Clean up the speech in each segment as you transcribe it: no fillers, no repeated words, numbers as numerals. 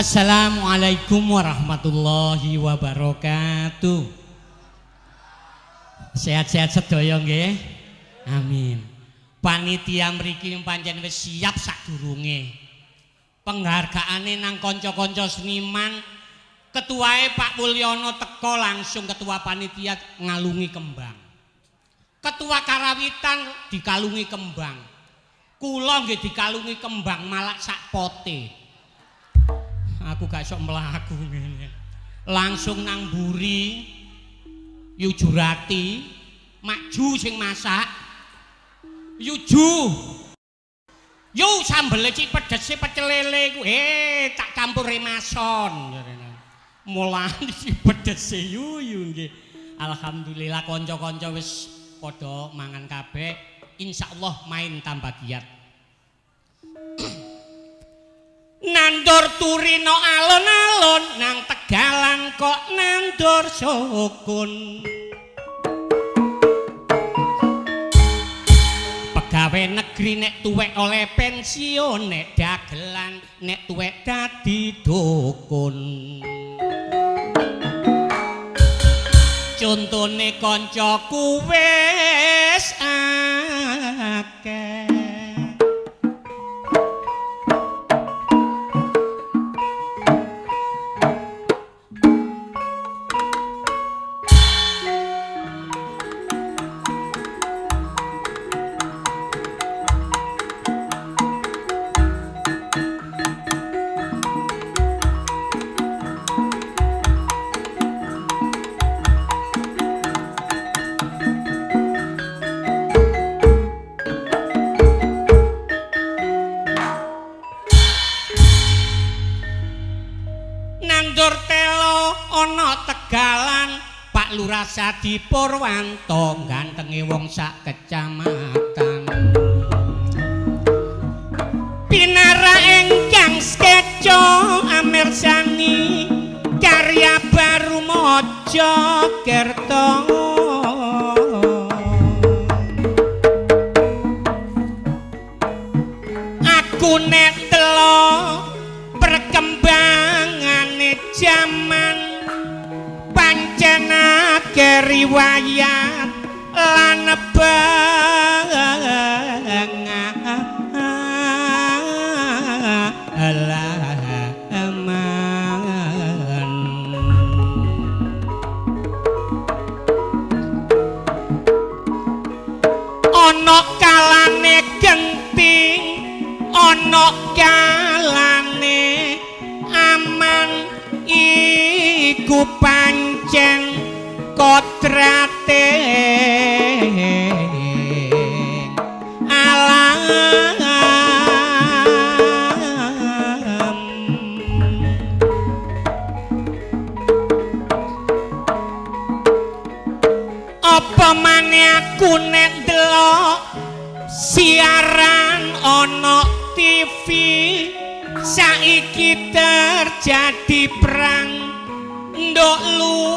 Assalamualaikum warahmatullahi wabarakatuh. Sehat-sehat sedaya nggih. Amin. Panitia mriki pancen wis siap sadurunge. Penghargaane nang kanca-kanca seniman, ketuae Pak Mulyono teko langsung ketua panitia ngalungi kembang. Ketua karawitan dikalungi kembang. Kula nggih dikalungi kembang malak sak pote. Aku gak sok mlaku ngene. Langsung nang mburi Yujurati, Makju sing masak. Yuju. Yu sambele cik pedese pecel lele ku. Tak campur remason jarene. Mulane si pedese yuyu nggih. Alhamdulillah kanca-kanca wis padha mangan kabeh. Insyaallah main tambah giat. Nandur turino alon-alon nang Tegalan kok nandur sukun. Pegawe negeri nek tuwek oleh pensiun, nek dagelan nek tuwek dadi dukun. Contone kancaku wis akeh. Sadi Purwanto gantenge wong sak kecamatan. Pinara engkang skeco amirsani karya baru Mojokerto. Aku nek delok perkembangane jaman pancen akeh riwayat lan pengalaman. Ana kalane genting, ana kalane aman, iku pancen kodrate alam. Apa maneh aku nek ndelok siaran ana TV saiki terjadi perang ndok luar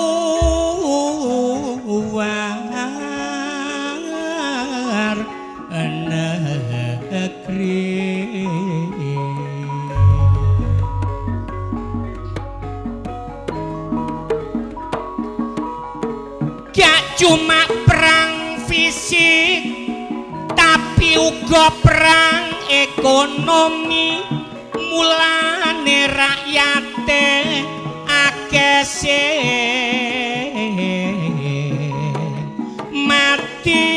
negeri. Gak cuma perang fisik tapi uga perang ekonomi, mulane rakyate akeh sing mati.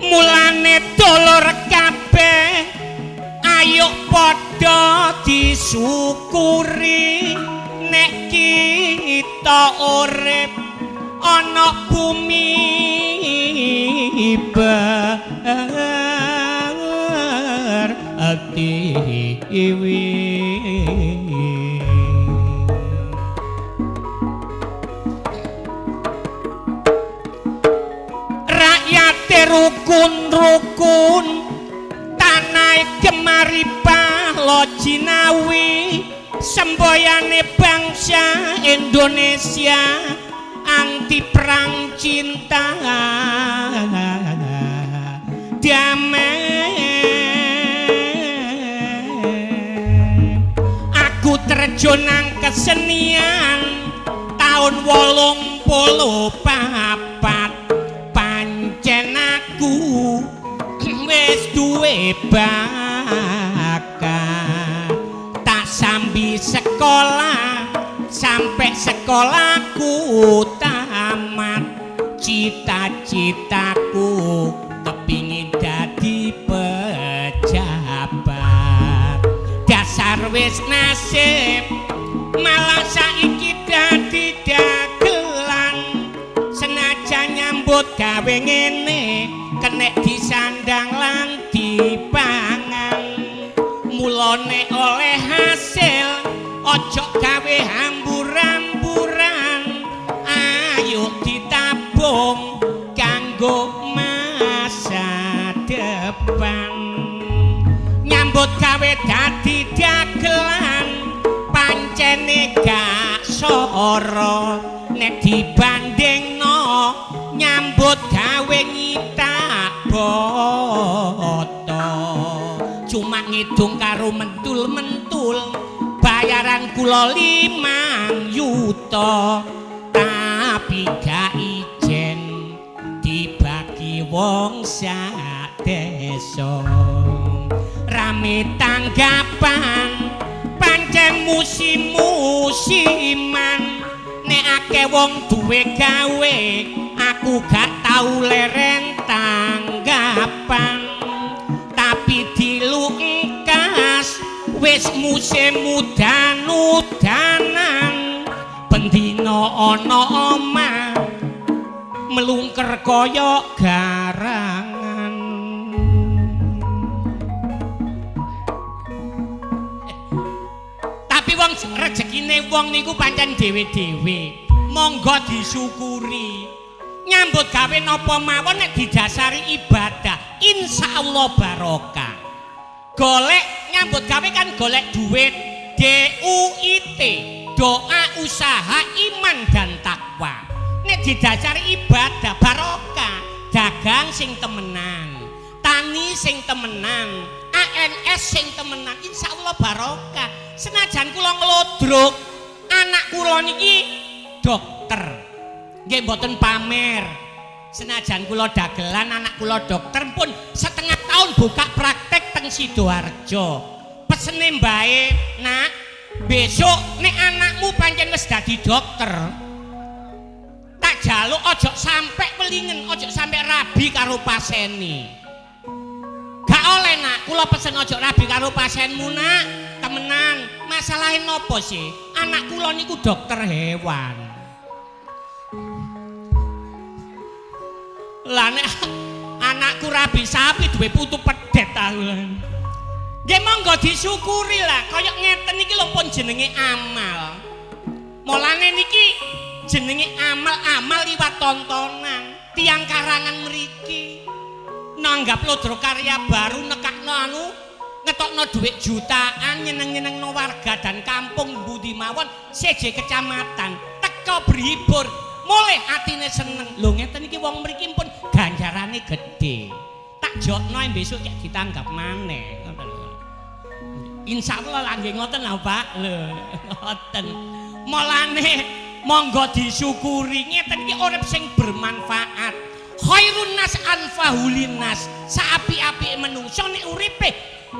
Mulane dulur kabeh ayo padha disyukuri nek kita urip ana bumi pertiwi. Rakyate rukun-rukun, tanahe gemaripah lo jinawi, semboyane bangsa Indonesia nganti perang cinta damai. Aku terjun nang kesenian tahun 84, pancen aku wis duwe bakat. Tak sambi sekolah sampai sekolahku tamat, cita-citaku kepingin dadi pejabat. Dasar wis nasib malah saiki dadi dagelan, senajan nyambut gawe ngene kenek disandang lan dipangan. Mulane oleh hasil ojo gawe hambur-hamburan, ayo ditabung kanggo masa depan. Nyambut gawe dadi dagelan pancene gak soro, nek dibandingno nyambut gawe nyitak boto. Cuma ngidung karo mentul-mentul, bayaran kula 5 yuta, tapi gak ijen dibagi wong sak desa. Rame tanggapan pancen musim-musiman, nek akeh wong duwe gawe aku gak tau leren tanggapan. Tapi dilungkas wis musim udan-udanan, bendina ana omah melungker kaya garangan. Tapi wong rejekine wong niku pancen dhewe-dhewe, monggo disyukuri. Nyambut gawe napa mawon nek didasari ibadah, insyaallah barokah. Golek nyambut gawe kan golek duit, DUIT, doa usaha iman dan takwa. Nek didasari ibadah barokah, dagang sing temenan, tani sing temenan, ANS sing temenan, insyaallah barokah. Senajan kula nglodrok, anak kula niki dokter. Nggih mboten pamer. Senajan kula dagelan, anak kula dokter pun setengah tahun buka praktek teng Sidoarjo. Pesene mbae, "Nak, besok nek anakmu pancen wis dadi dokter, tak jaluk ojo sampe welingen, ojo sampe rabi karo pasene." Gak oleh, Nak, kula pesen ojo rabi karo pasienmu, Nak. Temenan, masalahe nopo sih? Anak kula niku dokter hewan. Lah nek anakku rabi sapi duwe putu pedet aku. Nggih monggo disyukuri lah, kaya ngeten iki lho pun jenenge amal. Mulane niki jenenge amal-amal liwat tontonan. Tiang karangan mriki nanggap lodro karya baru nekakno anu ngetokno dhuwit jutaan nyeneng-nyenengno warga dan kampung budi mawon seje kecamatan teko berhibur mulih atine seneng. Lho ngeten iki wong mriki pun ganjarane gedhe. Tak jokno besok cek ditanggap maneh ngoten lho. Insyaallah lah nggih ngoten lho Pak. Lho ngoten. Mulane monggo disyukuri ngeten iki urip sing bermanfaat. Khairun nas anfahulin nas. Saapi-apike menungso nek uripe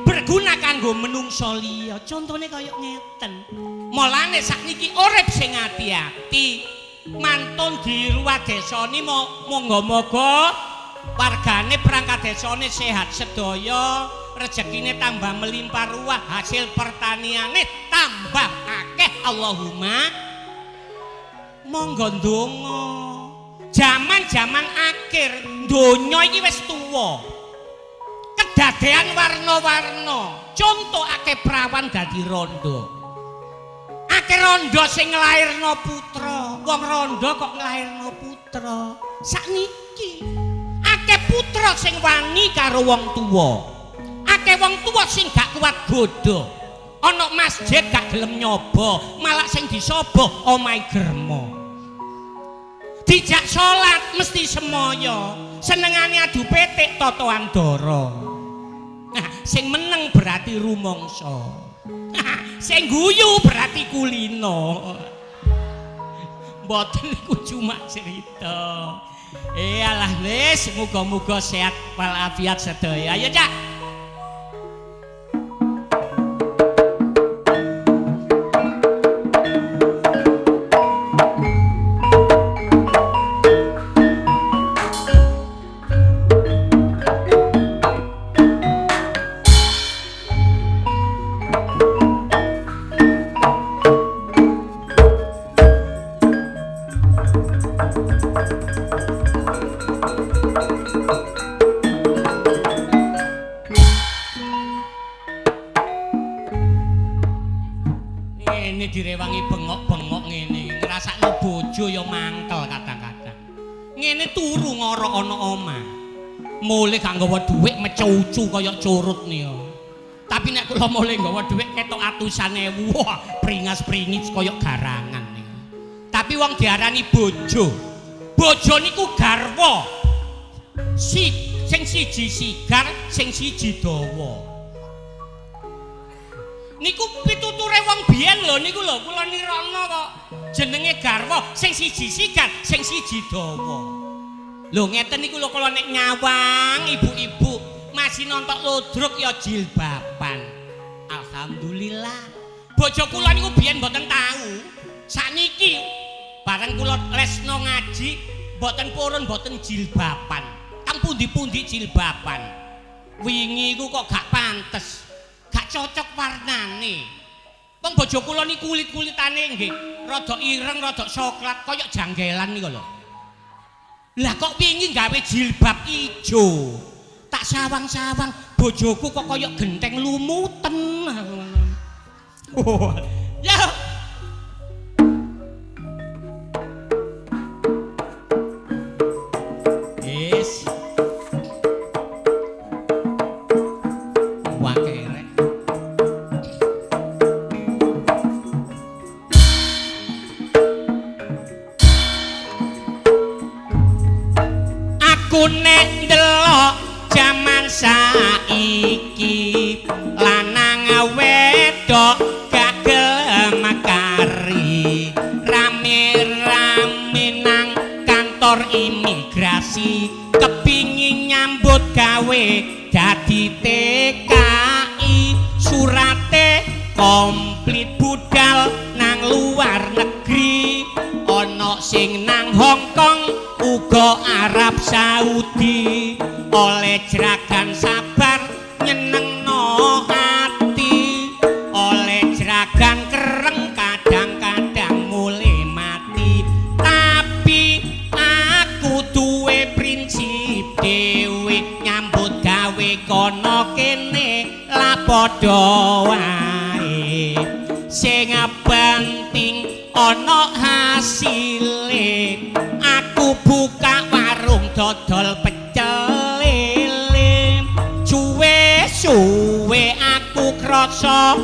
berguna kanggo menungso liya. Contone kaya ngeten. Mulane sakniki urip sing ati-ati. Mantun di ruwah desane monggo-monggo wargane perangkat desane sehat sedaya, rezekine tambah melimpah ruah, hasil pertaniane tambah akeh. Allahumma monggo ndonga. Jaman-jaman akhir donya iki wis tuwa. Kedadean warna-warna. Contoh akeh prawan dadi rondo. Akeh rondo sing nglairno putra. Wong rondo kok nglairno putra. Sakniki akeh putra sing wani karo wong tuwa. Akeh wong tuwa sing gak kuat godho. Ana masjid gak gelem nyoba, malah sing disobo omahe germo. Dijak salat mesti semoyo. Senengane adu petik totoan dara. Nah, sing meneng berarti rumangsa. Sing guyu berarti kulino. Mboten niku cuma cerita. Alah wis, muga-muga sehat walafiat sedaya. Ayo, Cak. Direwangi bengok-bengok ngene, ngrasakno bojo ya mangkel kadang-kadang. Ngene turu ngorok ana omah. Mulih gak nggawa dhuwit mecucu kaya curut niku. Tapi nek kula mulih nggawa dhuwit ketok atusan ewu, wah pringas-pringis kaya garangan niku. Tapi wong diarani bojo. Bojo niku garwa. Sing siji sigar, sing siji dawa. Niku pituture wong biyen lho niku lho kula nirokno kok jenenge garwa sing siji sigar sing siji dawa. Lho ngeten niku lho kula nek nyawang ibu-ibu masih nontok ludruk ya jilbaban. Alhamdulillah. Bojo kula niku biyen mboten tau. Sakniki bareng kula lesno ngaji mboten purun mboten jilbaban. Teng pundi-pundi jilbaban. Wingi iku kok gak pantes. Gak cocok warnane. Wong bojo kula niku kulit-kulitane nggih rada ireng, rada soklat kaya janggelan niku lho. Lah kok wingi gawe jilbab ijo. Tak sawang-sawang bojoku kok kaya genteng lumuten. Ya. Yes. Aku nek ndelok jaman saiki lanang wedok gak gelem kari, rame-rame nang kantor imigrasi kepingin nyambut gawe dadi TKI, surate komplit budal nang luar negeri, ana sing nang Hong Kong uga Arab Saudi, oleh jeragan sabar nyenengno ati, oleh jeragan kereng kadang-kadang mulai mati. Tapi aku duwe prinsip dhewe, nyambut gawe kono kene lah padha wae, sing penting ana hasile. Aku buka warung dodol pecel lele, suwe-suwe aku krasa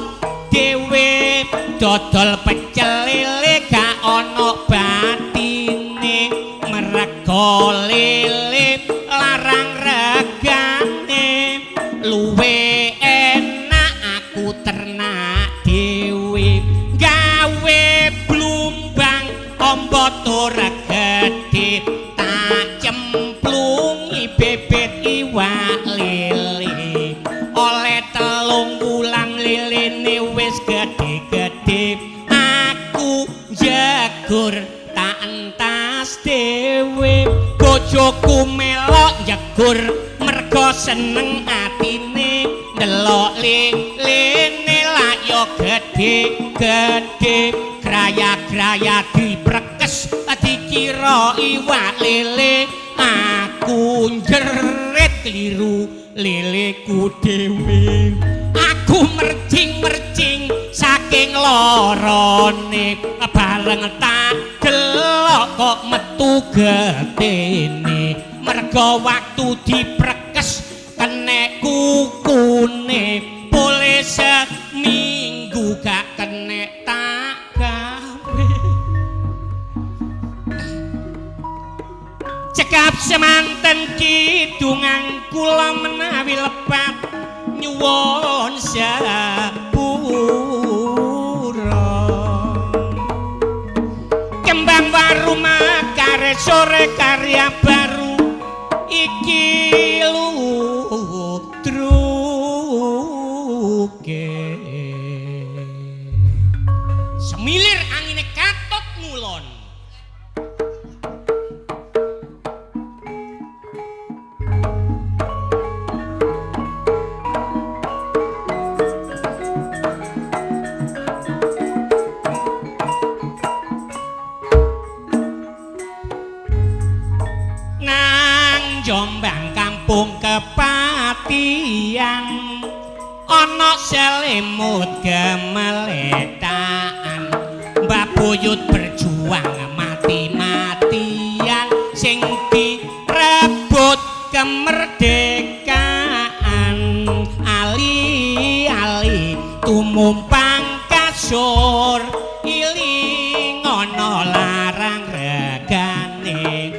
dhewe dodol pecel lele gak ana batine, mergo lele larang regane, luwe enak aku ternak dhewe, gawe blumbang ombo ora gedhe, tak cemplungi bebet iwak lele, oleh 3 wulan lelene wis gedhe-gedhe, aku njegur tak entas dhewe, bojoku melok njegur mergo seneng atine, ndelok lelene lak yo gedhe-gedhe, graya-graya diprekes dikira iwak lele, aku njerit kliru leleku dhewe, aku mercing-mercing saking lorone, bareng tak delok kok metu getene, mergo waktu diprekes kenek kukune, boleh seminggu gak kenek tak gawe. menawi lepat nyuwun sepura. Kembang waru makare sore karya baru iki ludruke. Semilir angine katut ngulon. Nang Jombang kampung Kepatian ana selimut gemeletan. Mbah Buyut berjuang mati-matian sing direbut kemerdekaan. Ali-ali tumumpang kasur iling ana larang regane.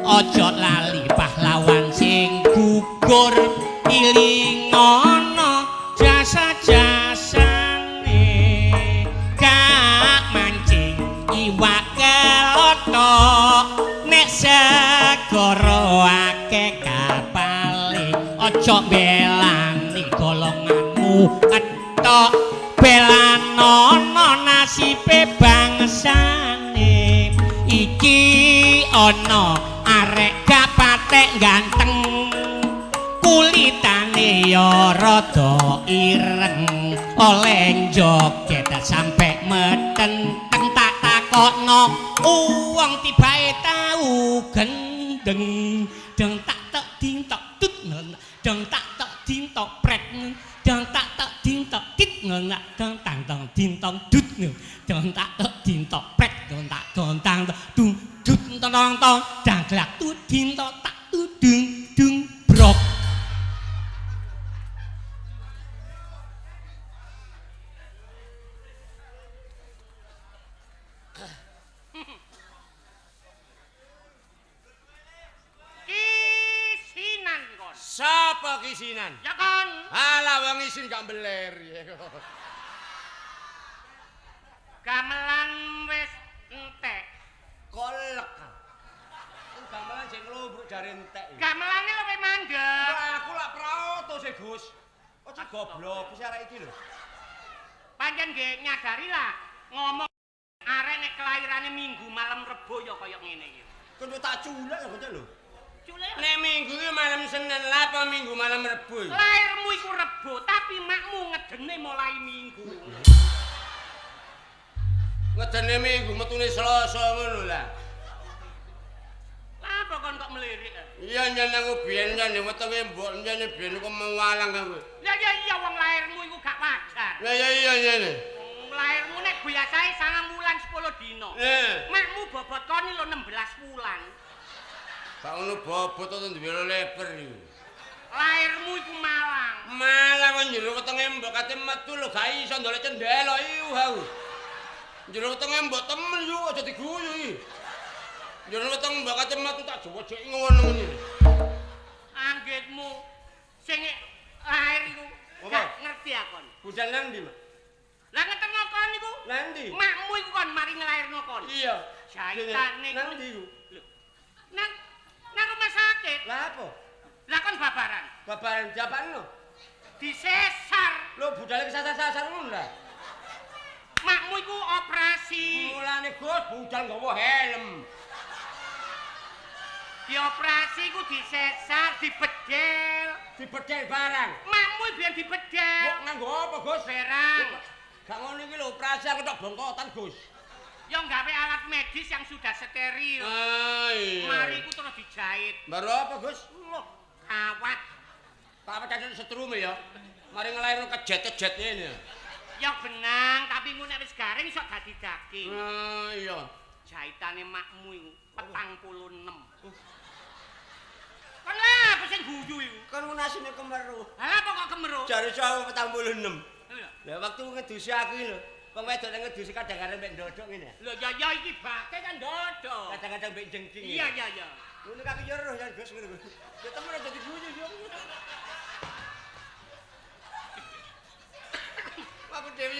Aja lali pahlawan sing gugur iling ana jasa-jasane. Gak mancing iwak kelotok nek segara akeh kapale. Aja belani golonganmu ketok, belanono nasibe bangsane. Iki ana arek gak patek ganteng, kulitane ya rada ireng, oleh joget sampe metenteng. Tak takokno wong tibae tau gendeng. Deng tak tek ding tok tut, deng tak tek ding tok prek, deng tak tek ding tok tit, deng tang tong ding tong dut, deng tak tek ding tok prek, deng tak dong tang dung dut tong tong dangglak tu ding tok tak tu dung dung brok. Kisinan kon. Sapa kisinan? Ya kon. Alah wong isin gak beler. Gamelan wis entek. Kolek. Gamelan sing nglubruk jare entek. Gamelane luwih mandek. Aku lak praoto sih, Gus. Aja goblok wis arek iki lho. Pancen nggih nyadari lah ngomong arek nek kelairane Minggu malam Rebo ya kaya ngene iki. Kudu tak culek lho kok lho. Culek. Nek Minggu iki malam Senin lah apa Minggu malam Rebo? Lairmu iku Rebo, tapi makmu ngedene mulai Minggu. Ngedene Minggu metune Selasa ngono lah. Lah apa kon kok melirik? Iya nyen aku biyen nyen wetenge mbok nyen biyen kok mewalang aku. Lah ya iya wong lairmu iku gak wajar. Lah ya iya nyen. Lairmu nek biasae 9 wulan 10 dina. Makmu bobot kon lho 16 wulan. Gak ngono bobot to duwe leper iki. Lairmu iku malang. Malang kok njero wetenge mbok kate metu lho gak iso ndolek cendela iku aku. Njero wetenge mbok temen yo aja diguyu iki. Njero weteng mbok kate metu tak jewejeki ngono ngene. Anggitmu sing lair iku gak ngerti akon. Budal nang ndi, Mak? Lah ngetengno kon iku? Nang ndi? Makmu iku kon mari nglairno kon. Iya. Jaitane nang ndi iku? Lho. Nang rumah sakit. Lah apa? Lah kon babaran. Babaran diapakno? Disesar. Lho budale kesasar-sasar ngono lah. Makmu iku operasi. Mulane Gus budal nggawa helm. Dioperasi iku disesar, dibedel. Dibedel barang. Makmu biyen dibedel. Kok nganggo apa, Gus? Serang. Gak ngono iki lho operasi aku tok bongkotan, Gus. Ya nggawe alat medis yang sudah steril. Ah, iya. Mari iku terus dijahit. Baru apa, Gus? Loh, kawat. Kawat cacat setrume ya. Mari nglairno kejet-kejet ngene. Ya benang, tapi engko nek wis garing iso dadi daging. Ah, iya. Jahitane makmu iku 46. Kon lha apa sing guyu iku? Kon ngunasine kemeruh. Lah apa kok kemeruh? Jare aku 46. Lho. Lah waktu ngedusi aku iki lho, wong wedok nek ngedusi kadang-kadang mek ndodok ngene. Lho ya ya iki bake kan ndodok. Kadang-kadang mek jengking. Iya iya iya. Ngono kaki yo roh ya Gus ngono. Ya temen aja diguyu yo.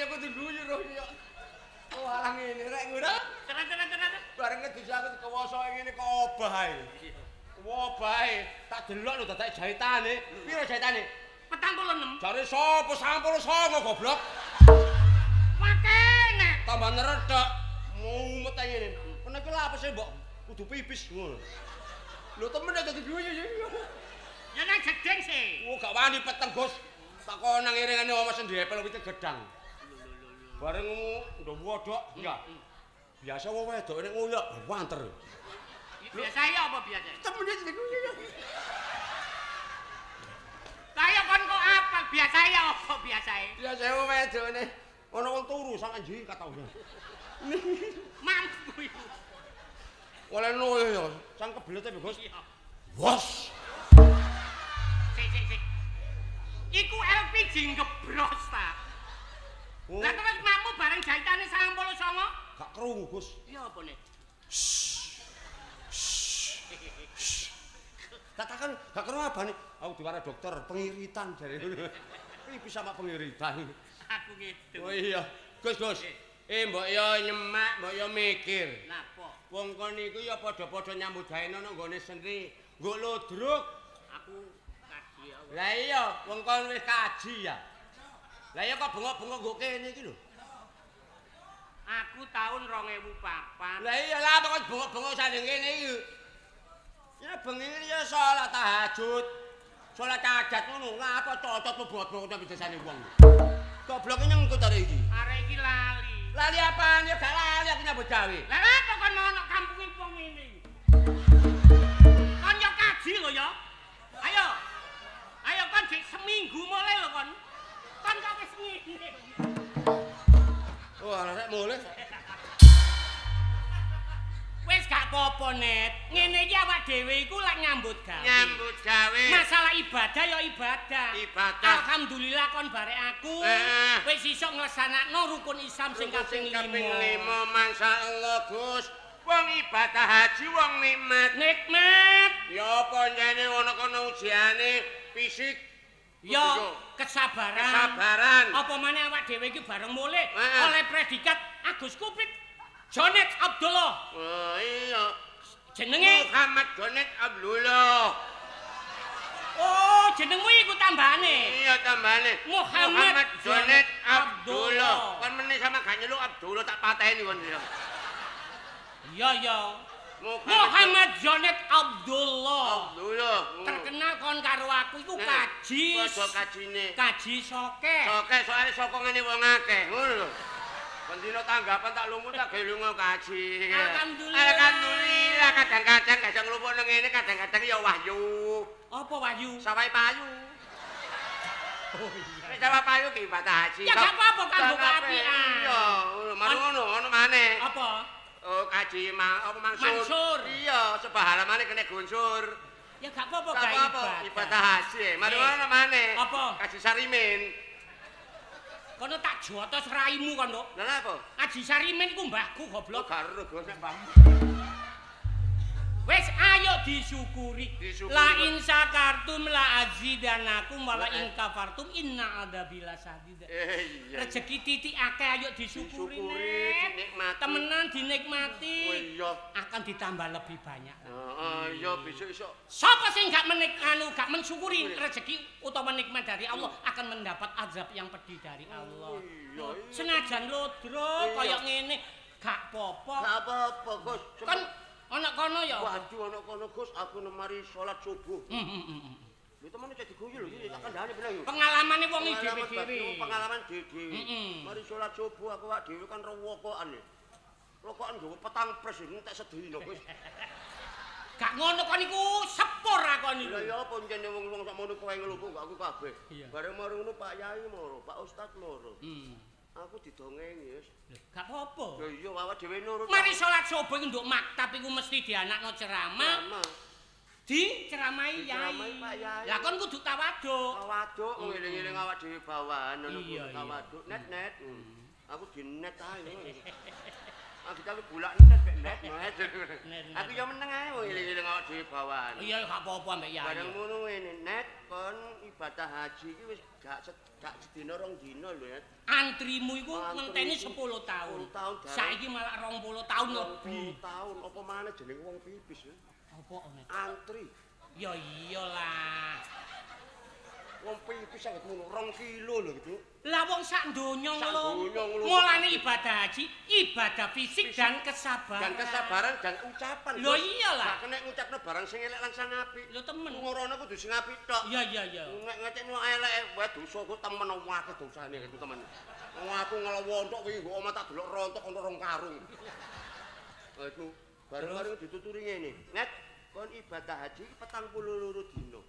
ya kudu guyu roh ya. Oh alah ngene rek ngono. Tenan-tenan. Bareng ngedus aku dikewasa ngene kok obah ae. Obah ae. Tak delok lho dadak jahitane. Piro jahitane? 46. Jare sapa 99 goblok. Makene tambah neredek. Mumet ae ngene. Kene iki lha apa sih mbok kudu pipis ngono. Lho temen aja diguyu ya. Ya nang jeding sih. Oh gak wani peteng Gus. Tak kon nang iringane omah sendepel wite gedang. Bareng ndo wodok ya. Biasa wong wedok nek nguyok wanter. Biasa ya apa biasa? Temen aja diguyu ya. Lah ya kon kok apa biasa ya apa biasae? Biasa wong wedok nek ana wong turu sak jingkat tau. Mampu iku. Oleh no ya, sang kebelet e Gus. Wos. Sik sik sik. Iku LPG ngebros ta. Oh. Lah terus makmu bareng jahitane 99? Gak krungu, Gus. Iya apa nek? Tak takon gak krungu abane. Aku diwara dokter pengiritan jare. Pipi sama pengiritan. Aku gitu. Oh iya. Gus, Gus. Mbok ya nyemak, mbok ya mikir. Napa? Wong kon iku ya padha-padha nyambut gawe nang nggone sendiri. Nggo ludruk. Aku kaji ya. Lah iya, wong kon wis kaji ya. Lah iya kok bengok-bengok nggo kene iki lho. Aku tahun 2004. Lah iya lah kok bengok-bengok sanding kene iki. Ya bengi iki ya salat tahajud. Salat hajat ngono. Lah apa cocot bengok-bengok nang desane wong. Gobloke nyengkut arek iki. Arek iki lali. Lali apaan ya gak lali aku nyambut gawe. Lah apa kon ono kampunge wong ngene iki? Kon yo kaji lho ya. Ayo. Ayo kon jek seminggu mulai lho kon. Kon kok wis ngene. Oh, arek mulih. Wis gak apa-apa, Net. Ngene iki awak dhewe iku lak nyambut gawe. Nyambut gawe. Masalah ibadah ya ibadah. Ibadah. Alhamdulillah kon barek aku wis iso nglaksanakno rukun Islam sing kaping 5. Kaping 5 masyaallah, Gus. Wong ibadah haji wong nikmat. Nikmat. Ya apa njene ana kono ujiane fisik. Ya kesabaran. Kesabaran. Apa maneh awak dhewe iki bareng mulih oleh predikat Agus Kupit Jonet Abdullah. Oh iya. Jenenge Muhammad Jonet Abdullah. Oh, jenengmu iku tambahane. Iya, tambahane. Muhammad Jonet Abdullah. Kon meneh sama gak nyeluk Abdullah tak pateni kon ya. Iya, iya. Muhammad Jonet Abdullah. Abdullah. Terkenal kon karo aku iku kaji. Padha kajine. Kaji soke. Soke soalé sokongane wong akeh, ngono lho. Bendina tanggapan tak lumut tak gawe lunga kaji. Alhamdulillah. Alhamdulillah kadang-kadang gak iso nglumpuk nang ngene kadang-kadang ya wahyu. Apa wahyu? Sawah payu. Oh iya. Nek sawah payu ki ibadah haji. Ya gak apa-apa kanggo keapian. Iya, ngono ngono ngono maneh. Apa? Oh kaji apa mangsur. Mansur. Iya, sebahalamane kena gunsur. Ya gak apa-apa gak ibadah. Ibadah haji. Mari ngono maneh. Apa? Kaji Sarimin. Kono tak jotos raimu kon, Nduk. Lha apa? Aji Sarimin iku mbahku goblok. Gak ero Gus nek mbahmu. Wis ayo disyukuri. La in syakartum la azidanakum wa la in kafartum inna adzabi lasyadid. Iya. Rezeki titik akeh ayo disyukuri, dinikmati. Temenan dinikmati. Oh iya, akan ditambah lebih banyak. Heeh, iya besok iso. Sapa sing gak gak mensyukuri rezeki utawa nikmat dari Allah akan mendapat azab yang pedih dari Allah. Iya. Senajan lodro kaya ngene gak apa-apa. Gak apa-apa, Gus. Kon ana kono ya. Waduh ana kono Gus, aku nemari salat subuh. Lho temene cek diguyu lho iki tak kandhane bener yo. Pengalamane wong iki dhewe-dhewe. Pengalaman dhewe. Mari salat subuh aku awak dhewe kan rewokokan. Rokokan nggawa petang pres entek sedina Gus. Gak ngono kon iku sepur aku niku. Lha ya apa njene wong-wong sakmono kowe ngelumpuk gak aku kabeh. Bareng mari ngono Pak Yai moro, Pak Ustaz moro. Aku didongengi wis. Gak apa-apa. Lha iya awak dhewe nurut. Mari salat subuh iku nduk maktab iku mesti dianakno ceramah. Diceramahi yai. Lah kon kudu tawaduk. Tawaduk ngeling-eling awak dhewe bawahan ngono kuwi tawaduk net-net. Aku dinet ae. Aku tapi gulak entet mek met. Aku ya meneng ae wong eling-eling awak dhewe bawahan. Iya gak apa-apa ambek yai. Bareng ngono ngene, Net, kon ibadah haji iki wis gak sedina rong dina lho, Net. Antrimu iku ngenteni 10 tahun. Saiki malah 20 tahun lebih. 20 tahun apa maneh jenenge wong pipis ya? Apa, Net? Antri. Ya iyalah. Wong pipis saged ngono 2 kilo lho gitu. Lah wong sak donya ngono. Mulane ibadah haji, ibadah fisik dan kesabaran. Dan kesabaran dan ucapan. Lho iyalah. Gak kena ngucapno barang sing elek lan sing apik. Lho temen. Ngorono kudu sing apik tok. Iya iya iya. Nek ngecekno elek wae dosa ku temen akeh dosane gitu temen. Wong aku ngelewontok wingi nggo omah tak delok rontok ana rong karung. Lha iku bareng-bareng dituturi ngene. Nek kon ibadah haji 42 dina.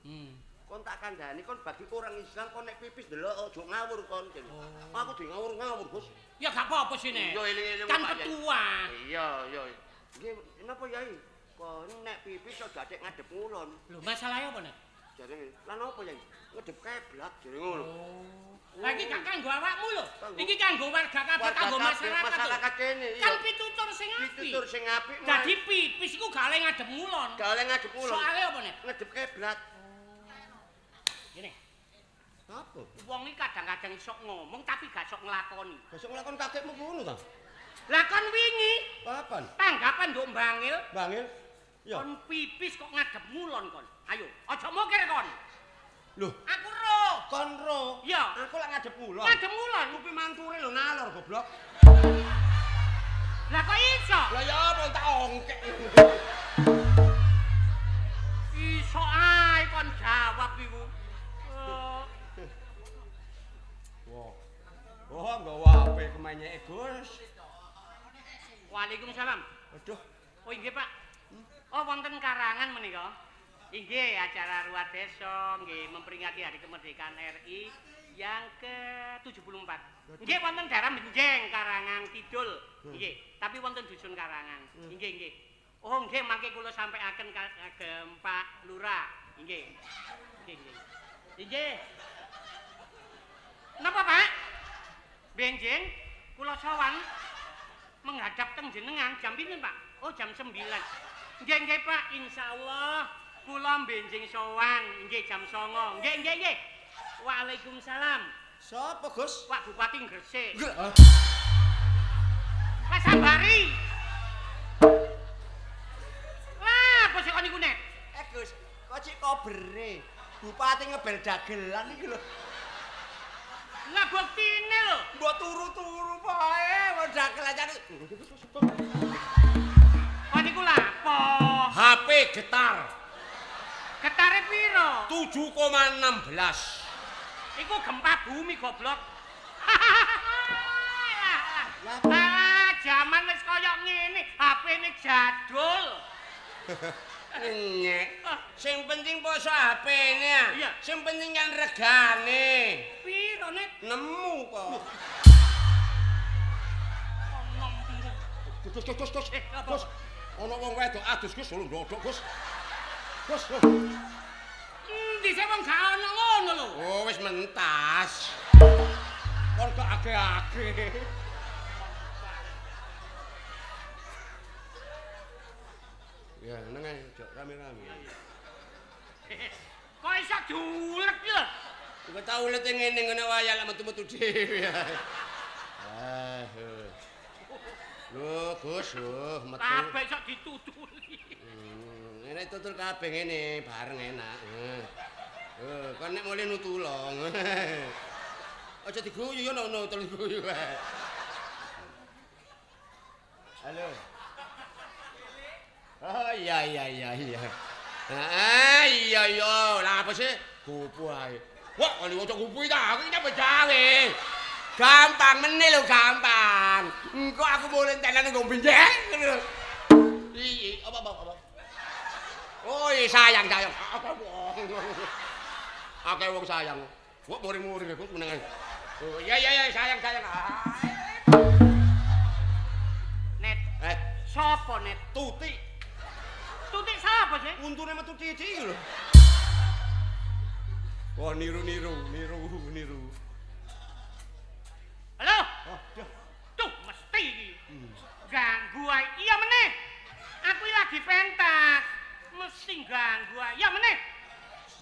Kon tak kandhani kon bagi orang Islam kon nek pipis delok aja ngawur kon. Oh. Aku di ngawur-ngawur, Gus. Ya gak apa-apa sih nek. Iya eling-eling kan ketua. Iya, iya. Nggih, napa Yai? Kon nek pipis aja atik ngadep ngulon. Lho, masalahe apa nek? Jare lan apa Yai? Ngadep keblat jare ngono. Oh. Lah iki gak kanggo awakmu lho. Iki kanggo warga kabeh, kanggo masyarakat. Masyarakat kene iya. Kan pitutur sing apik. Pitutur sing apik. Dadi pipis iku gak oleh ngadep ngulon. Gak oleh ngadep ngulon. Soale apa nek? Ngadep keblat. Ngene. Apa? Wong iki kadang-kadang sok ngomong tapi gak sok nglakoni. Gak sok nglakoni kakekmu ngono ta? Lah kon wingi kapan? Tanggapan nduk Bangil. Bangil? Iya. Kon pipis kok ngadep ngulon kon. Ayo, aja mokir kon. Lho, aku ro. Kon ro. Iya. Aku lak ngadep ngulon. Ngadep ngulon. Kuwi manture lho ngalor goblok. Lah kok iso? Lah ya apa tak ongkek. Iso ae kon jawab iku. Wah. Wah, nggawa HP kemenyeke, Gus. Waalaikumsalam. Aduh. Oh inggih, Pak. Oh, wonten Karangan menika. Inggih, acara ruwat desa nggih memperingati Hari Kemerdekaan RI yang ke-74. Nggih wonten daerah Benjeng, Karangan Kidul. Nggih, tapi wonten dusun Karangan. Nggih, nggih. Oh, nggih mangke kula sampaiaken kagem Pak Lurah. Nggih. Nggih, nggih. Nggih. Napa, Pak? Benjeng kula sowan menghadap teng jenengan jam pinten, Pak? Oh, jam 9. Nggih, nggih, Pak. Insyaallah kula benjing sowan nggih jam 09. Nggih, nggih, nggih. Waalaikumsalam. Sapa, Gus? Pak Bupati Gresik. Pak Sambari. Lah, apa sik kon niku, Nek? Gus, kok cik kobere? Bupati ngebel dagelan iki lho. Lah buktine lho. Mbok turu-turu poe, wong dagelan jane. Kon niku lha apa? HP getar. Getare piro? 7,16. Iku gempa bumi goblok. Lah jaman wis kaya ngene, HP-ne jadul. Nyek. Sing penting poso HP-ne. Sing penting kan regane. Piro, Nek? Nemu kok. Gus, Gus, Gus, Gus. Gus. Ana wong wedok adus, Gus, lho ndodok, Gus. Gus. Endi sing wong gak ana ngono lho. Oh, wis mentas. Kon gak age-age. Ya, neng ae, jok rame-rame. Kok iso diulek iki lho? Kok tau ulete ngene ngene wae lak metu-metu dhewe. Ah. Lho, Gus, lho, metu. Kabeh iso ditutuli. Ngene tutul kabeh ngene, bareng enak. Heeh, kon nek mulih nutulong. Aja diguyu yo nono nutul guyu. Halo. Oh iya iya iya iya. Ah iya iya, lah apa sih? Gupu ae. Wah, kali ojo gupu ta, aku nyambut gawe. Gampang meneh lho, gampang. Engko aku mulih entenan nggo benjeng ngono. Iya, apa apa apa. Oh, iya sayang sayang. Apa wong. Akeh wong sayang. Wah, muring-muring aku menengan. Oh iya iya iya sayang sayang. Net. Sopo Net? Tuti. Tuti sapa sih? Untune metu titik iki lho. Wah, niru-niru, niru-niru. Halo. Oh, duh. Tuh mesti iki. Ganggu lagi pentas. Mesti ganggu. Ya meneh.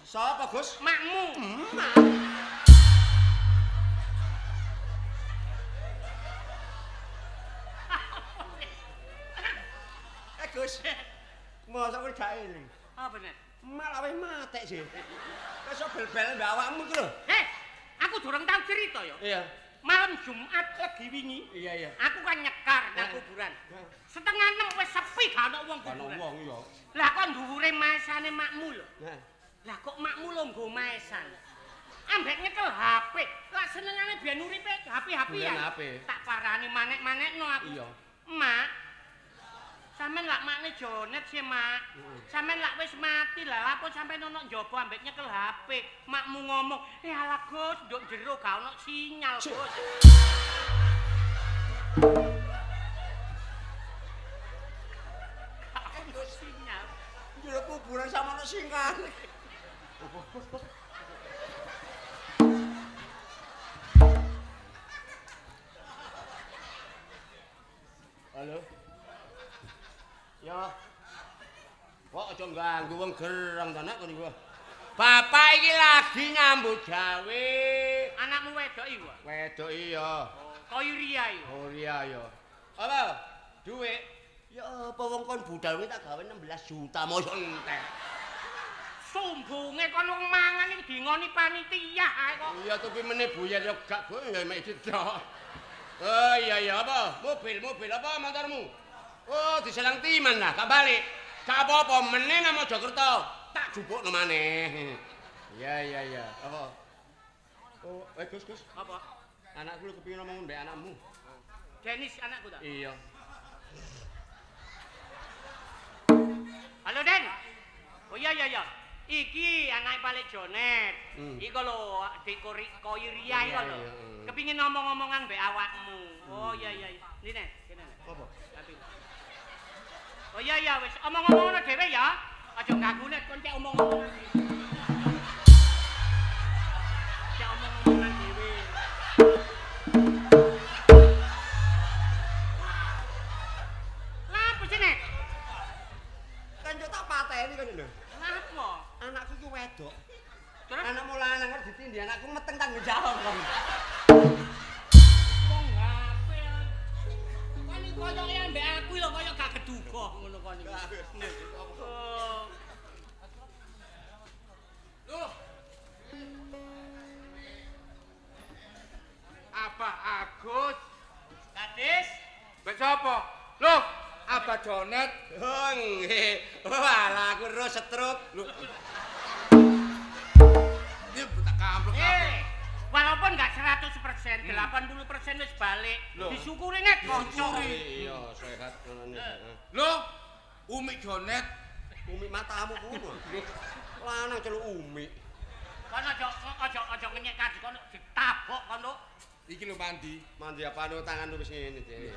Sapa, Gus? Makmu. Mak. Gus. Mosok kowe gak eling. Apa bener? Malah wis matek sih. Wis bel-bel mbak awakmu iki lho. Heh, aku durung tau cerita ya. Iya. Malam Jumat legi wingi. Iya, iya. Aku kan nyekar nang kuburan. 5:30 wis sepi gak ono wong kuburan. Ono wong iya. Lah kok dhuwure maesane makmu lho. Heeh. Lah kok makmu lho nggo maesan. Ambek nyekel HP. Lah senengane biyen uripe HP-HP ya. Tak parani manek-manekno aku. Iya. Mak. Sampeyan lak makne Jonet sih, Mak. Sampeyan lak wis mati lah, lapo sampeyan ono njaba ambek nyekel HP. Makmu ngomong, "Eh alah Gus, nduk jero gak ono sinyal, Gus." Gak ono sinyal. Jero kuburan sama ono sinyal. Halo. Ya. Kok aja ganggu wong gereng ta nek kono iku. Bapak iki lagi nyambut gawe. Anakmu wedok iku? Wedok iya. Koiria iku. Koiria ya. Apa? Duit. Ya apa wong kon budal kuwi tak gawe 16 juta mosok entek. Sombonge kon wong mangan iki dingoni panitia ae kok. Iya tapi meneh buyar ya gak boy ya mek cedhak. Oh iya iya apa? Mobil-mobil apa motormu? Oh, diselang timan lah, gak balik. Gak apa-apa, meneh nang Mojokerto. Tak jupukno maneh. Iya, iya, iya. Apa? Oh, Gus, Gus. Apa? Anakku lho kepengin ngomong mbek anakmu. Denis anakku ta? Iya. Halo, Den. Oh iya iya iya. Iki anake Pak Jonet. Iku lho Dik Koiria iku lho. Kepingin ngomong-ngomongan mbek awakmu. Oh iya iya. Nih, kene. Apa? Oh iya iya wis omong-omongan dhewe ya. Aja ganggu nek kon cek omong-omongan. Cek omong-omongan dhewe. Lah apa sih nek? Kan yo tak pateni kan lho. Lah apa? Anakku ki wedok. Terus anakmu lanang kok ditindhi anakku meteng tanggung jawab kon. Wong HP. Kon iki koyoke ambek aku lho koyo gak keduga ngono kon iki. Oh. Loh. Abah Agus. Kadis. Mbek sapa? Loh, Abah Jonet. Oh nggih. Oh alah aku ro stroke. Lho. Iki tak kamplek kabeh. Walaupun gak 100%, 80% wis balik. Disyukuri nek kanca. Iya, sehat ngono. Loh, Umi Jonet, Umi matamu kuno. Lanang celuk Umi. Kon aja ngenyek kaji kono ditabok kono. Iki lho mandi. Mandi apane tanganmu wis ngene, Dik.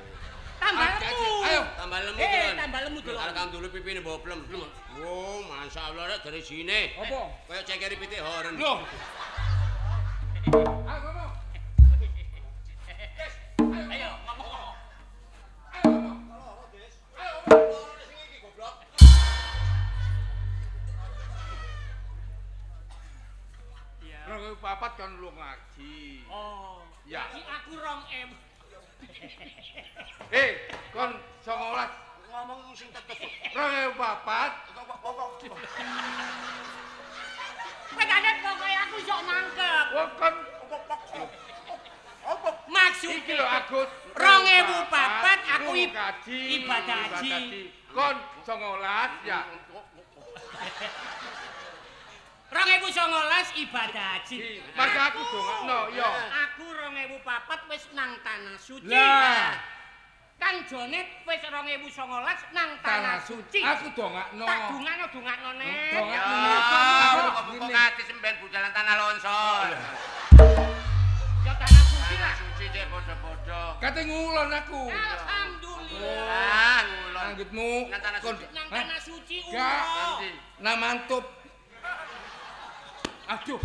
Tambah lemu. Ayo, tambah lemu. Tambah lemu delok. Alhamdulillah pipine boblem. Oh, masyaallah rek dari sini. Apa? Kaya cekeri pitik horen. Loh. Ayo ngomong. Ayo ngomong. Ayo ngomong. Ayo ngomong. Sing iki goblok. Iya. 2004 kan lu ngaji. Oh. Ya. Ngaji aku 2M. Kon 19 ngomong sing tetes. 2004 Kowe kaget pokoke aku iso nangkep. Wong kon maksud iki lho Agus. 2004 aku ngaji ibadah haji. Kon 19 ya. 2019 ibadah haji. Maka aku dongakno ya. Aku 2004 wis nang tanah suci. Lah. Kang Jonet wis 2019 nang tanah suci. Aku dongakno. Tak dongakno dongakno nek. Dongakno. Kok ngati semben budalan tanah longsor. Ya tanah suci lah. Suci cek padha-padha. Kate ngulon aku. Alhamdulillah. Ngulon. Anggitmu nang tanah suci. Nang tanah suci umroh. Nang mantup. Aduh.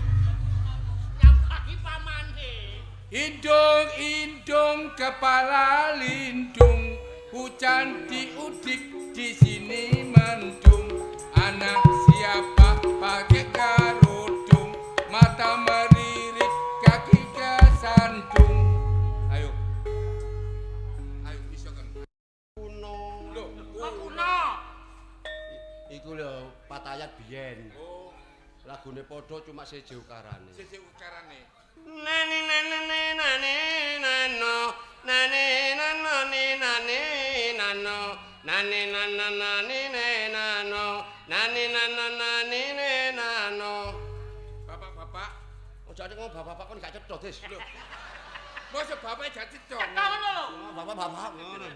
Nyampaki pamane. Indung indung kepala lindung, hujan diudik di sini. Padha cuma siji ukarane. Siji ukarane. Nani nani nani nano nani nano nani nano nani nano nani nano nani nano nani nano. Bapak-bapak, ojo nek ngomong bapak-bapak kon gak cetha, Des. Lho. Mosok bapak gak cetha. Cetha ngono lho. Bapak-bapak ngono.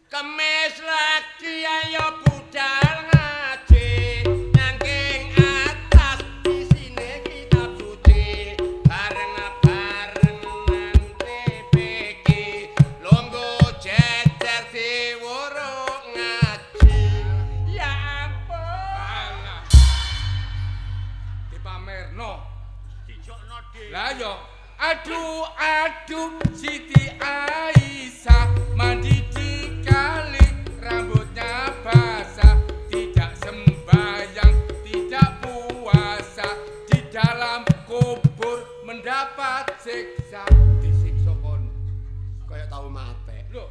Kemis lagi ayo budal ngaji nyangking atas isine kitab suci bareng-bareng nang TPQ longgo jejer diwuruk ngaji. Ya ampun. Alah. Dipamerno. Dijokno dhewe. Lah yo, aduh aduh Siti Aisyah mandi di kali rambutnya basah tidak sembahyang tidak puasa di dalam kubur mendapat siksa disiksa kon Kaya tau mate. lho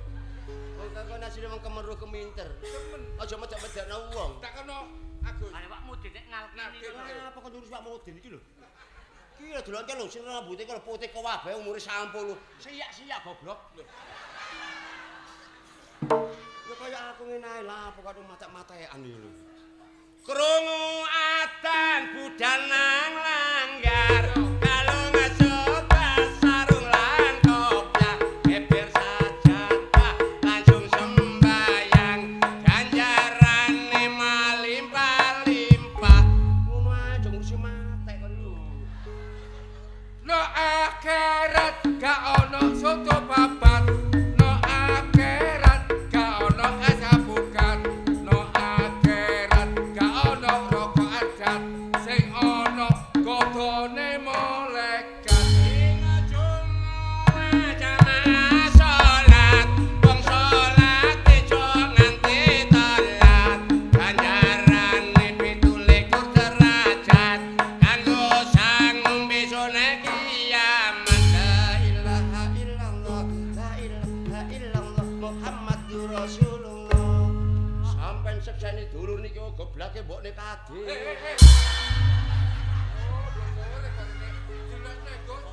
Wong kok nasine wong kemeruh keminter. temen Aja medhek-medhekno wong. tak kono Agus Ayo Pak Mudin nek ngalkini. Nalkini. Apa kok ngurus Pak Mudin iki lho? Iki lho delok lho sing rambute kok putih kabeh umure 90. Siak-siak goblok. Lho. Ya kaya aku ngene ae lah, pokoke matek-matekan iki lho. Krungu adzan budal nang langgar, kalung sobat sarung lan kopiah, geber sajadah langsung sembayang, ganjarane malimpah-limpah. Ngono ae aja ngurusi matek kon lho. No akhirat gak ono soto babat, no akhirat gak ono es apukat, no akhirat gak ono rokok adat, sing ono godone malaikat. Ing jumlah jamaah salat, wong salat aja nganti telat. Ganjarane 27 derajat, kanggo sangu besone kiamat. La ilaha illallah, la ilaha illallah, Muhammadur Rasulullah. Sampeyan sekseni dulur niki goblake mbokne kade. Eh eh eh. Oh, blokore karene dilekne Gus.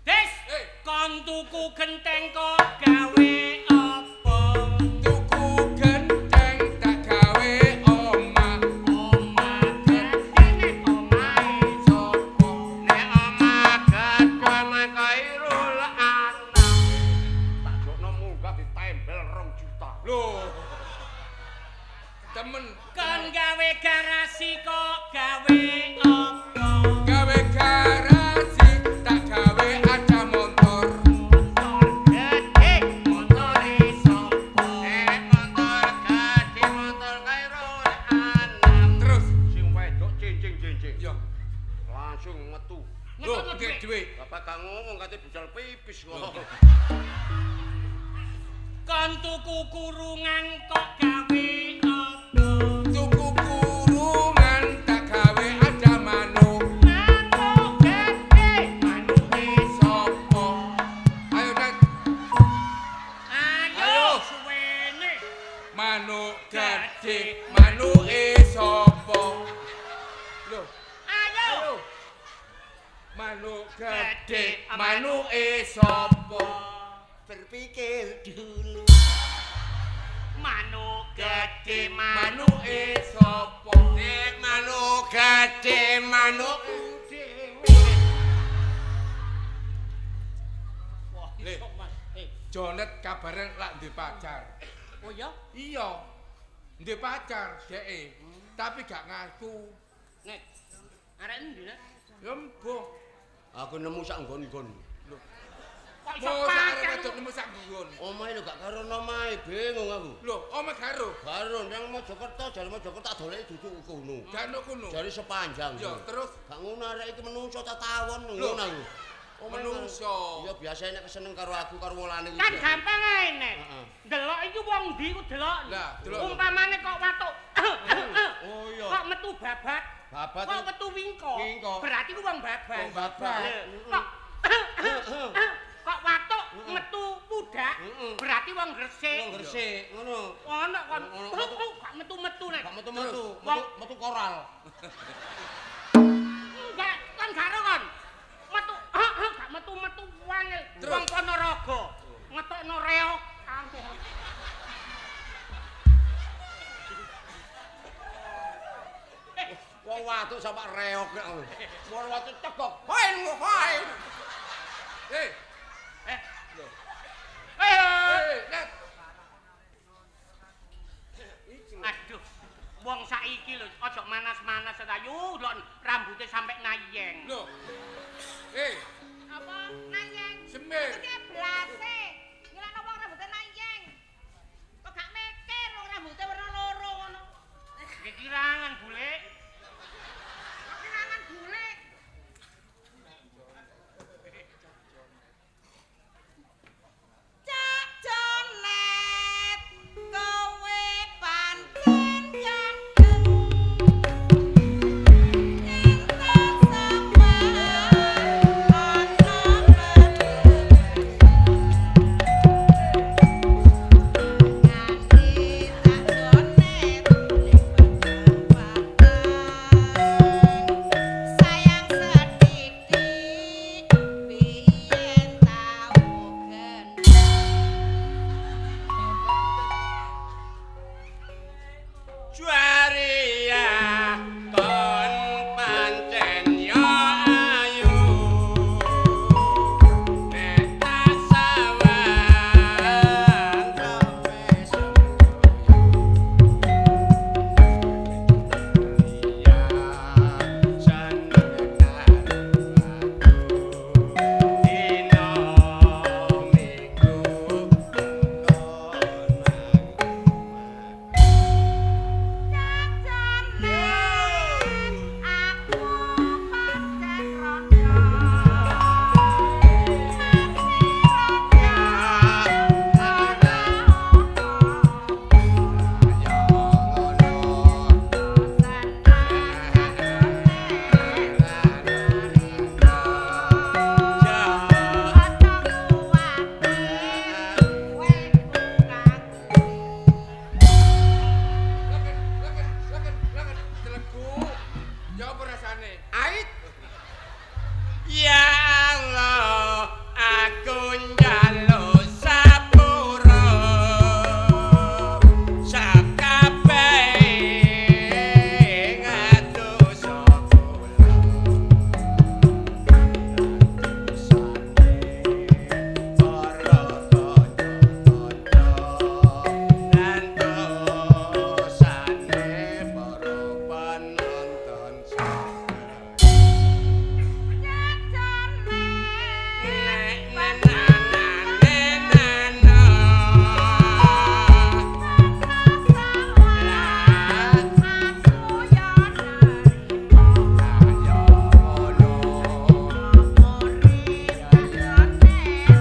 Des, Eh. kon tuku genteng kok gawe apa? Tuku genteng tak gawe omah. Omah gedhe nek omahe Sopo? Nek omah gedhe makairul anam. Tak jokno munggah ditembel 2 juta. Loh. Temen kon gawe garasi kok gawe apa? gawe garasi tak gawe ada motor. Motor gedhe motore sapa? Nek motor gedhe motor kairul anam. Terus Sing wedok cincing-cincing. yo Langsung metu. lho Ngetutno ndek dhuwit. dhuwit. Bapak gak ngomong kate budal pipis kok. Kon tuku kurungan kok gawe apa? Tuku kurungan tak gawe ada manuk. Manuk gedhe manuke Sopo? Ayo Nek, Ayo Ayo. suwene. manuk gedhe manuke sapa? Lho, Ayo. manuk gedhe manuke sapa? Berpikir dulu. Manuk gedhe Manuke sapa? Nek manuk gedhe manuk dhewe. Wah, Le. iso, Mas. Eh, Jonet kabare lak duwe pacar. oh iya? Iya. Duwe pacar dheke, tapi gak ngaku. Nek. Arek endi, Nek? Ya mbuh. Aku nemu sak nggon-nggon. Lho, Kok iso mosok arek pacar? wedok nemu sak nggon. Omahe lho gak karo omahe, bingung aku. Lho, omah karo. Karo nang Mojokerto, jare Mojokerto tak doleki duduk kono. Gak ono kono. Jare sepanjang. Ya, terus Gak ngono arek iki menungso ta tawon Lho. ngono aku. Omahe Menungso. Iya biasa nek keseneng karo aku karo wolane iki. Kan gampang ae, Nek. Heeh. Delok iki wong ndi ku delok. Lah, delok. Umpamane kok watuk. Oh iya. Kok metu babat. Babat Kok metu wingko. Wingko. Berarti ku wong babat. Wong babat. Lho, Kok kok watuk metu pudar. Budak. Berarti wong Gresik. Wong Gresik, ngono. Ono kon truk gak metu-metu nek. Gak metu-metu, metu koral. Enggak, kon gak ro kon. Metu, heeh, gak metu-metu wangel. Wong Ponorogo ngetokno reok ampun. Wong waduk sampe reok nek. Wong waduk cekok. Hain, hain. Eh. Eh. Eh, Net. Aduh. Wong saiki lho aja manas-manas ta yu, lho rambute sampe nayeng. Lho. Eh. Apa nayeng? Semir. Iki blase. Ngilakno wong rambute nayeng. Kok gak mikir wong rambute werna loro ngono. Kekirangan bulek. Kekirangan bulek. Cak Jonet, kowe pancen ganteng. Cinta sama ana nganti tak Jonet ning petang. Sayang sethithik biyen tau gendeng. Juaria kon pancen yo ayu. Nek tak sawang kowe semboyo. Iya seneng karo aku. Dina minggu kon nang Cak Jonet, aku pancen rondo. Masih rondo, ora apa. Yo ngono. Seneng Cak Jonet, narima. Aja kuwatir, wekku kakuwi. Leken, leken, leken, leken. Telegu. Ya apa rasane? Ait. Ya Allah, aku njaluk sepuro. Sakabehe ngadosa kula. Dosane para kanca-kanca lan dosane para penonton sadaya. Cak Jonet, aku yo narima. Urip Cak Jonet,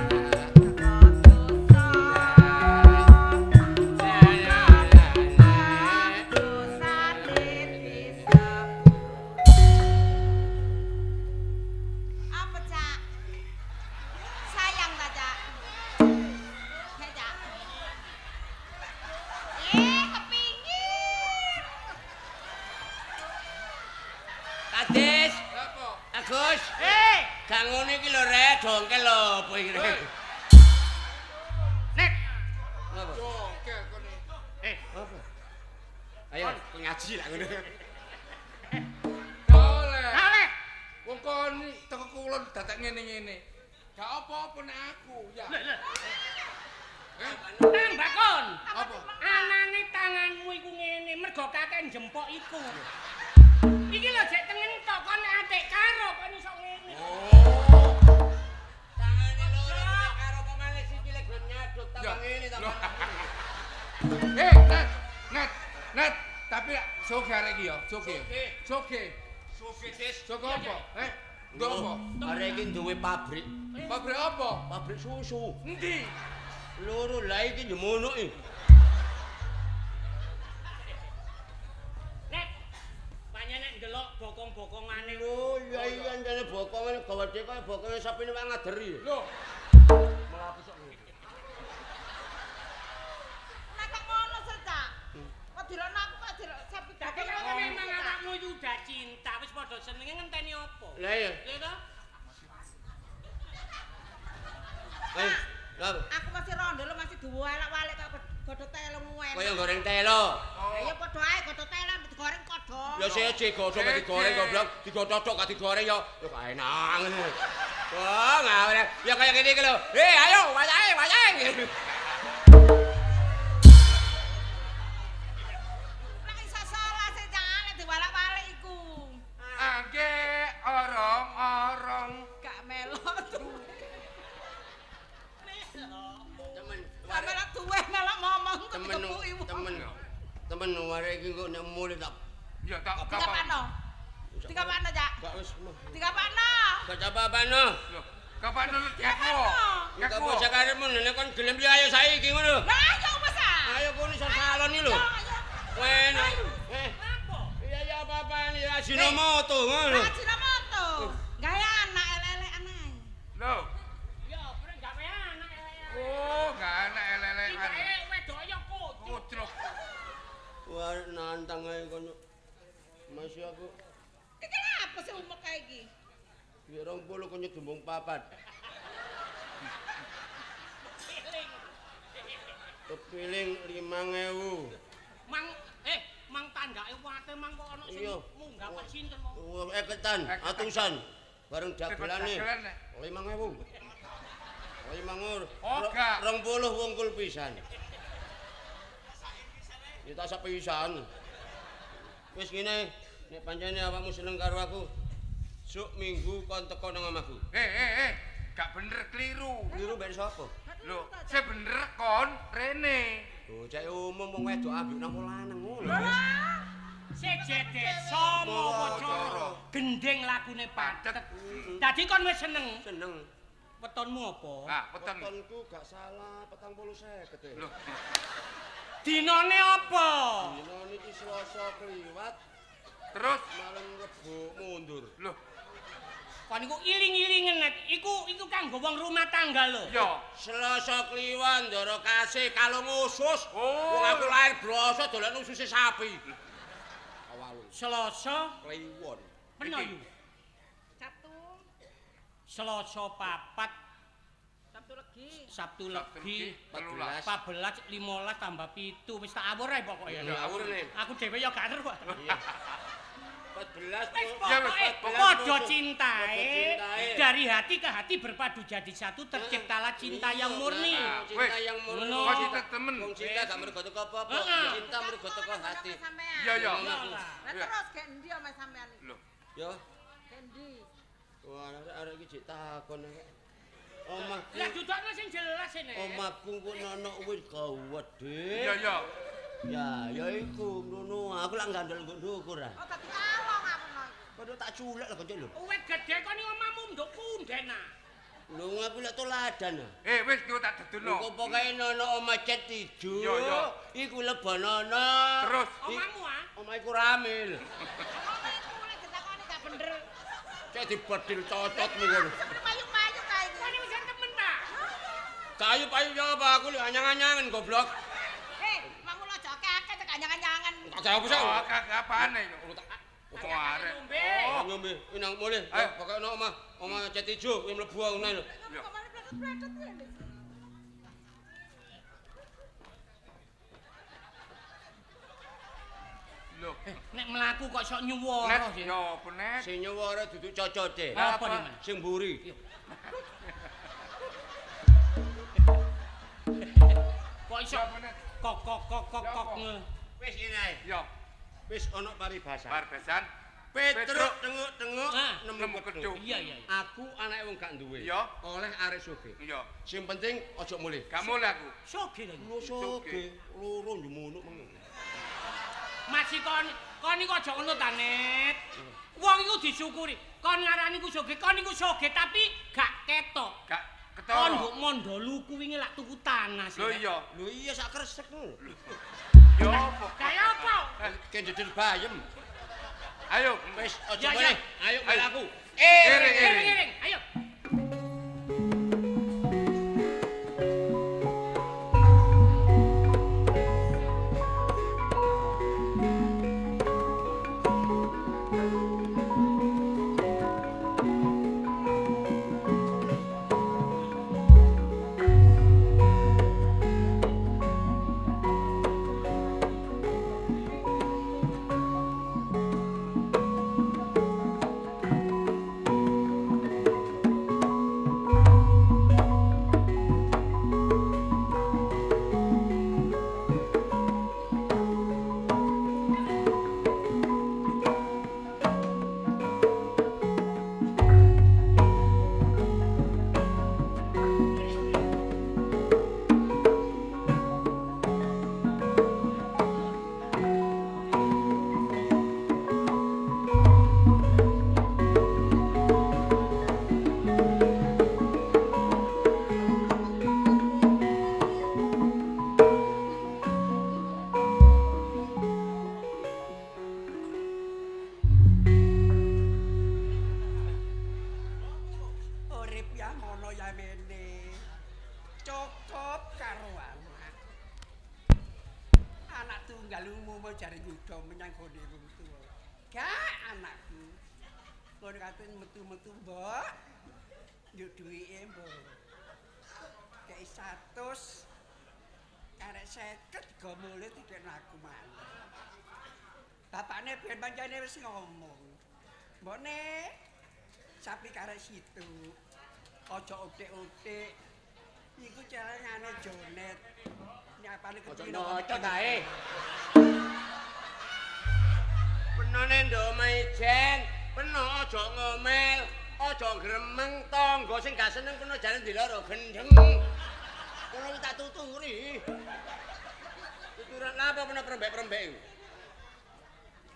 teko dosa. Muga-muga dosane disepuro. Apa, Cak? Sayang ta, Cak? Hei, Cak. Eh, kepingin. Kadis, Apa? Agus, Eh, gak ngono iki lho rek, dongkel lho apa iki rek. Nek. Ngapa? Jongkel kon iki. Eh, Apa? Ayo ngaji lah ngono. Gak oleh. oleh. Wong kon teko kulon dadak ngene-ngene. Gak apa-apa nek aku ya. Lho, lho. Eh, Tambah kon. apa? Anane tanganmu iku ngene, mergo kakek jempok iku. Iki lho jek tengen tok kon nek atik karo kon iso ngene. Oh. Tangane loro nek karo pemane sikile gelem nyadut Ya. tambah ngene tambah. Eh, Net, Net, Net, tapi soge arek iki ya, soge. Soge. Soge, Sis. Soge apa? Eh, nggo apa? Arek iki duwe pabrik, Pabrik apa? pabrik susu. Endi? Loro lah iki nyemono iki. Nek pancen nek ndelok bokong-bokongane Lho, iya iya jane bokongane gawedhe kaya bokonge sapine wong ngaderi. Lho, Mlaku sok ngene. senenge ngenteni apa? Lah iya. Lha ta? Eh, lha Aku masih rondo lho masih diwalak-walik kok godho telo muwen. kaya goreng telo. Ya padha ae godho telo digoreng kodho. Ya seje godhong gak digoreng goblok, digodhog gak digoreng ya. Ya gak enak. Wah, ngawur. Ya kaya ngene iki lho. Eh, ayo wayahe, wayahe. Lah iso salah sing cale diwalak-walik iku. Angge orong-orong. Gak melok tuwe. Temen, Gak melok tuwe melok ngomong kok temen, ditepuki wong. temen. Temen ware iki kok nek mulih tak Ya tak Dikapakno? Dikapakno, Cak? gak wis. Dikapakno? Gak apa-apa no. Lho, kapan nurut aku? Ya Aku. kok sakarepmu nek kon gelem ya ayo saiki ngono. Lah ayo wis ah. Ayo kono iso salon iki lho. Ayo. Enak. Eh, Apa? iya ya apa-apaan ya Ajinomoto ngono. Ajinomoto. Gawe anak elek-elekan ae. Lho. Ya, ora gawe anak elek. Oh, gak anak elek-elekan. Tibake wedoke ya kucuk. Kucluk. Wah, nantang ae kono. Masih aku Iki lha apa sih umek kae iki? ya 20 kono dumbung papat. Piling. Kepiling 5000. Mang mang tandake wate mang kok ana sing Iya. munggah pak sinten mau. Wah, eketan, Eketan. atusan. Bareng dagelane Dagelan, nek. 5000. 5000. Oh, gak. 20 wungkul pisan. Ya tak sak pisan. Wis ngene, nek pancene awakmu seneng karo aku, suk minggu kon teko nang omahku. Eh, gak bener keliru. Keliru mbek sapa? Lho, sing bener kon rene. Bocah umum wong wedok ambek nang wong lanang ngono. Wis. Seje desa mawa cara gending lakune patet. Dadi kon wis seneng. Seneng. Wetonmu apa? Ah, weton. Wetonku gak salah 40 50. Lho, Dinane apa? Dina niki Selasa kliwat, terus malam Rebo mundur. lho, Kon iku iling-ilingen nek iku kanggo wong rumah tangga lho. ya. Selasa kliwon ndara kasih kalung usus. Oh. Wong aku lahir bloso dolen ususe sapi. Awalu. Selasa Kliwon. peno Iki. yu. Sabtu, Selasa papat, Sabtu Legi. Sabtu Sabtu Legi, Legi, 13. 14, 15 tambah 7 wis tak awur ae pokoke. Ya awur ne. Aku dhewe ya gak ero. Iya. 14 Wis Ya, wis, pokoke 14 padha musuh. cintae Padha cintae. dari hati ke hati berpadu jadi satu terciptalah cinta yang murni. Iya, Cinta Wis. yang murni. Ngono. Kok cinta temen. Wong cinta gak mergo teko apa-apa. Heeh. Cinta mergo teko hati. Iya, iya. Iya lah. Lah terus gek endi omahe sampean iki? Lho, Yo. Gek endi? Wah, arek iki jek takon arek. Omahku Lah dudukno sing jelas ini. omahku kok nono wis gawedhe. iya iya. Ya, ya iku ngono. Aku lak gandol nggo ndukur ah. Oh dadi kalong aku no iku. Padha tak culek lho kanca lho. Uwit gedhe kon iki omahmu nduk punden ah. Lho aku lak toladan ah. Eh, wis ku tak deduno. Engko pokoke nono omah cet ijo. Iya, iya. Iku lebonono. Terus Omahmu ah. Omah iku rame lho. Ngono iku lek ditakoni gak bener. Cek dibedil cocot ngono. Payu-payu kae iki. Kon iki wis temen ta? Kayu-payu ya apa aku lho anyang-anyangen goblok. Eh, mamu lo aja akeh-akeh cek anyang-anyangan. Tak jawab sik. Oh, kakak apane iku? Tak Oh, arek. Ngombe. Oh, ngombe nang mulih. Ayo. Pokoke ono omah, omah cet ijo kuwi mlebu aku nang lho. Iya. Kok malah pletot-pletot ngene. Lho. Nek mlaku kok sok nyuwara Net, sih. yo apa net? Sing nyuwara duduk cocote. Lah apa nih, Mas? Sing mburi. Kok iso Yo apa net? kok kok kok kok Ya kok apa? nge. Wis ngene ae. Yo, Wis ono paribasan. parbesan. Petruk Petruk. tenguk-tenguk Ah. nemu Nemu keduk. keduk. Iya iya iya. Aku anake wong gak duwe. Iya. Oleh arek sugih. Iya. Sing penting aja mulih. Gak mulih aku. Sugih lho. Lho sugih, loro njumunuk meng. Masih kon kon iku aja ngono ta, Net. Wong iku disyukuri. Kon ngarani ku sugih, kon iku sugih tapi gak ketok. Gak Kon ketara. mbok mondolu kuwi lak tuku tanah sih. Lho iya. Lho iya sak kresek ngono. Yo apa? Kaya apa? Kendedel bayem. Ayo, Wis aja Ya, ya. mulih. Ayo Ayo. mlaku. Iring, iring. Iring-iring, ayo. Ayo. Dalumu mau jare nggodha menyang gone wong tuwa. Gak anakku. Kono katen metu-metu, Mbok. Njuk duwike, Mbok. Kei 100. Karek 50 go mulih dikekno aku maneh. Bapakne ben pancene wis ngomong. Mbokne sapi karek situ. Aja utik-utik. Iku celengane Jonet. Nyapane kepiye? Aja tae. Penone ndok omahe Jen, peno aja ngomel, aja gremeng tangga sing gak seneng peno jane diloro gendeng. Kono tak tuturi. Tuturan lha apa peno prembek-prembek iku?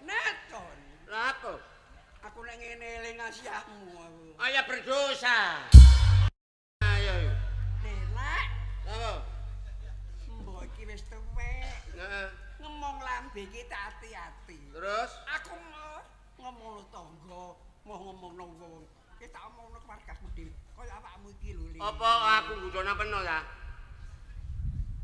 Neton. Lha apa? Aku nek ngene eling nasihatmu aku. Ayo berdosa. Ayo. Nek. Apa? Mbok iki wis tuwek. Heeh. Ngomong lambe iki tak ati-ati. Terus? Aku mau ngomongno tangga, mau ngomongno wong. Iki tak omongno keluargaku dhewe. Kaya awakmu iki lho. Le. Apa aku nggodhona peno ta?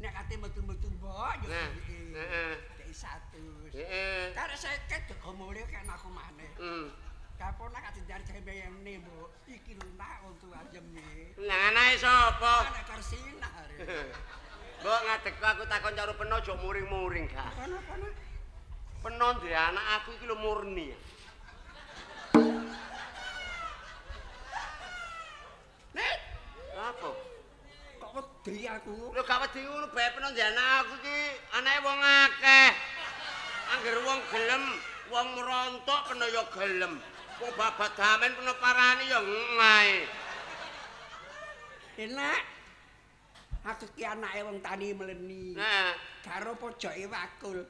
Nek ate metu-metu mbok yo duwike. Heeh. Dek 100. Heeh. Karek 50 go mulih kan aku maneh. Heeh. Kapon nak dijar jemene mbok. Iki lho nak wong tuwa jeme. Lah anake sapa? Anak Karsina. Mbok ngadeg aku takon karo peno aja muring-muring gak. Kono-kono. Peno ndek anak aku iki lho murni. Nek, apa? Kok wedi aku? Lho gak wedi ngono bae peno ndek anak aku iki anake wong akeh. Angger wong gelem, wong merontok peno ya gelem. Wong babat damen peno parani ya ngae. Enak. Aku ki anake wong tani mleni. Heeh. Karo pojoke wakul.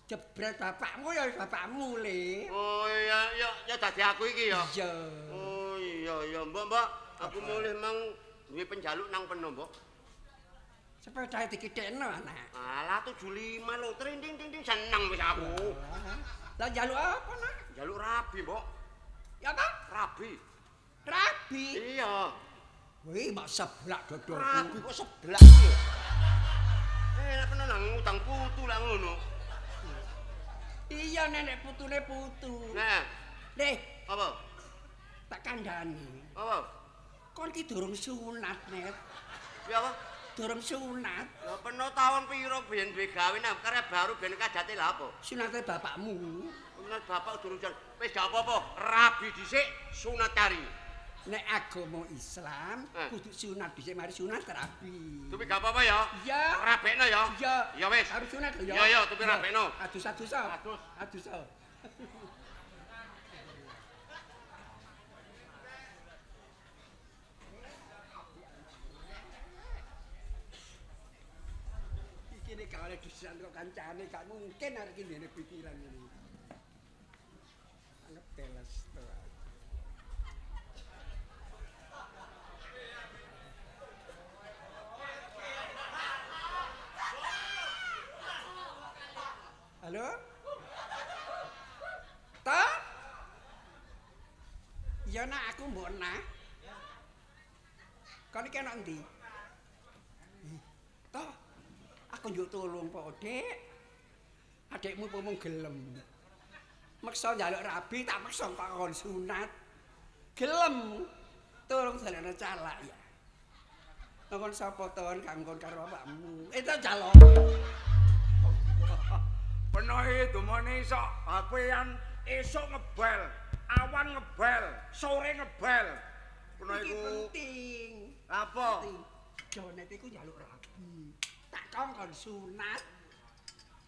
Jebret bapakmu ya bapakmu le. Oh iya ya ya dadi aku iki ya. Iya. Oh iya iya mbok mbok aku mulih mang duwe penjaluk nang peno mbok. Sepeda dikithekno anak. Alah 75 lho trinding ting ting seneng wis aku. Lah njaluk apa nak? Njaluk rabi mbok. Ya apa? Rabi. Rabi? Iya. Wih, mak seblak dodolku. Rabi kok seblak iki. Nek peno nang utang putu lah ngono. Iya nenek putune putu. Nah. Leh, apa? Tak kandhani. Apa? Kon ki durung sunat, Net. Ya apa? Durung sunat. Lah peno taun pira biyen duwe gawe nang karep baru ben kajate lha apa? Sunate bapakmu. Sunat bapak durung jan. Wis gak apa-apa, rabi dhisik sunat kari. Nek agama Islam kudu sunat dhisik mari sunat rabi. Tupi gak apa-apa ya? Iya. Rabekno ya? Iya. Ya wis. Harus sunat lho ya. Iya iya tupi rabekno. Adus-adus. Adus. Adus. Iki nek gak oleh disian kok kancane gak mungkin arek iki ndene pikiran ngene. Anggap teles to. Halo? Ta? Ya nak aku mbok nah. Kon iki ana endi? Ta? Aku njuk tulung po, Dik. Adikmu po mung gelem. Meksa njaluk rabi tak meksa kok kon sunat. Gelem. Tulung dalekno calak ya. Nang sapa ton kang kon karo awakmu. Eh ta jaluk. Penohe domone isok HP-an esuk ngebel, awan ngebel, sore ngebel. Penohe iku penting. Apa? Jonet iku njaluk rabi. Tak kongkon sunat.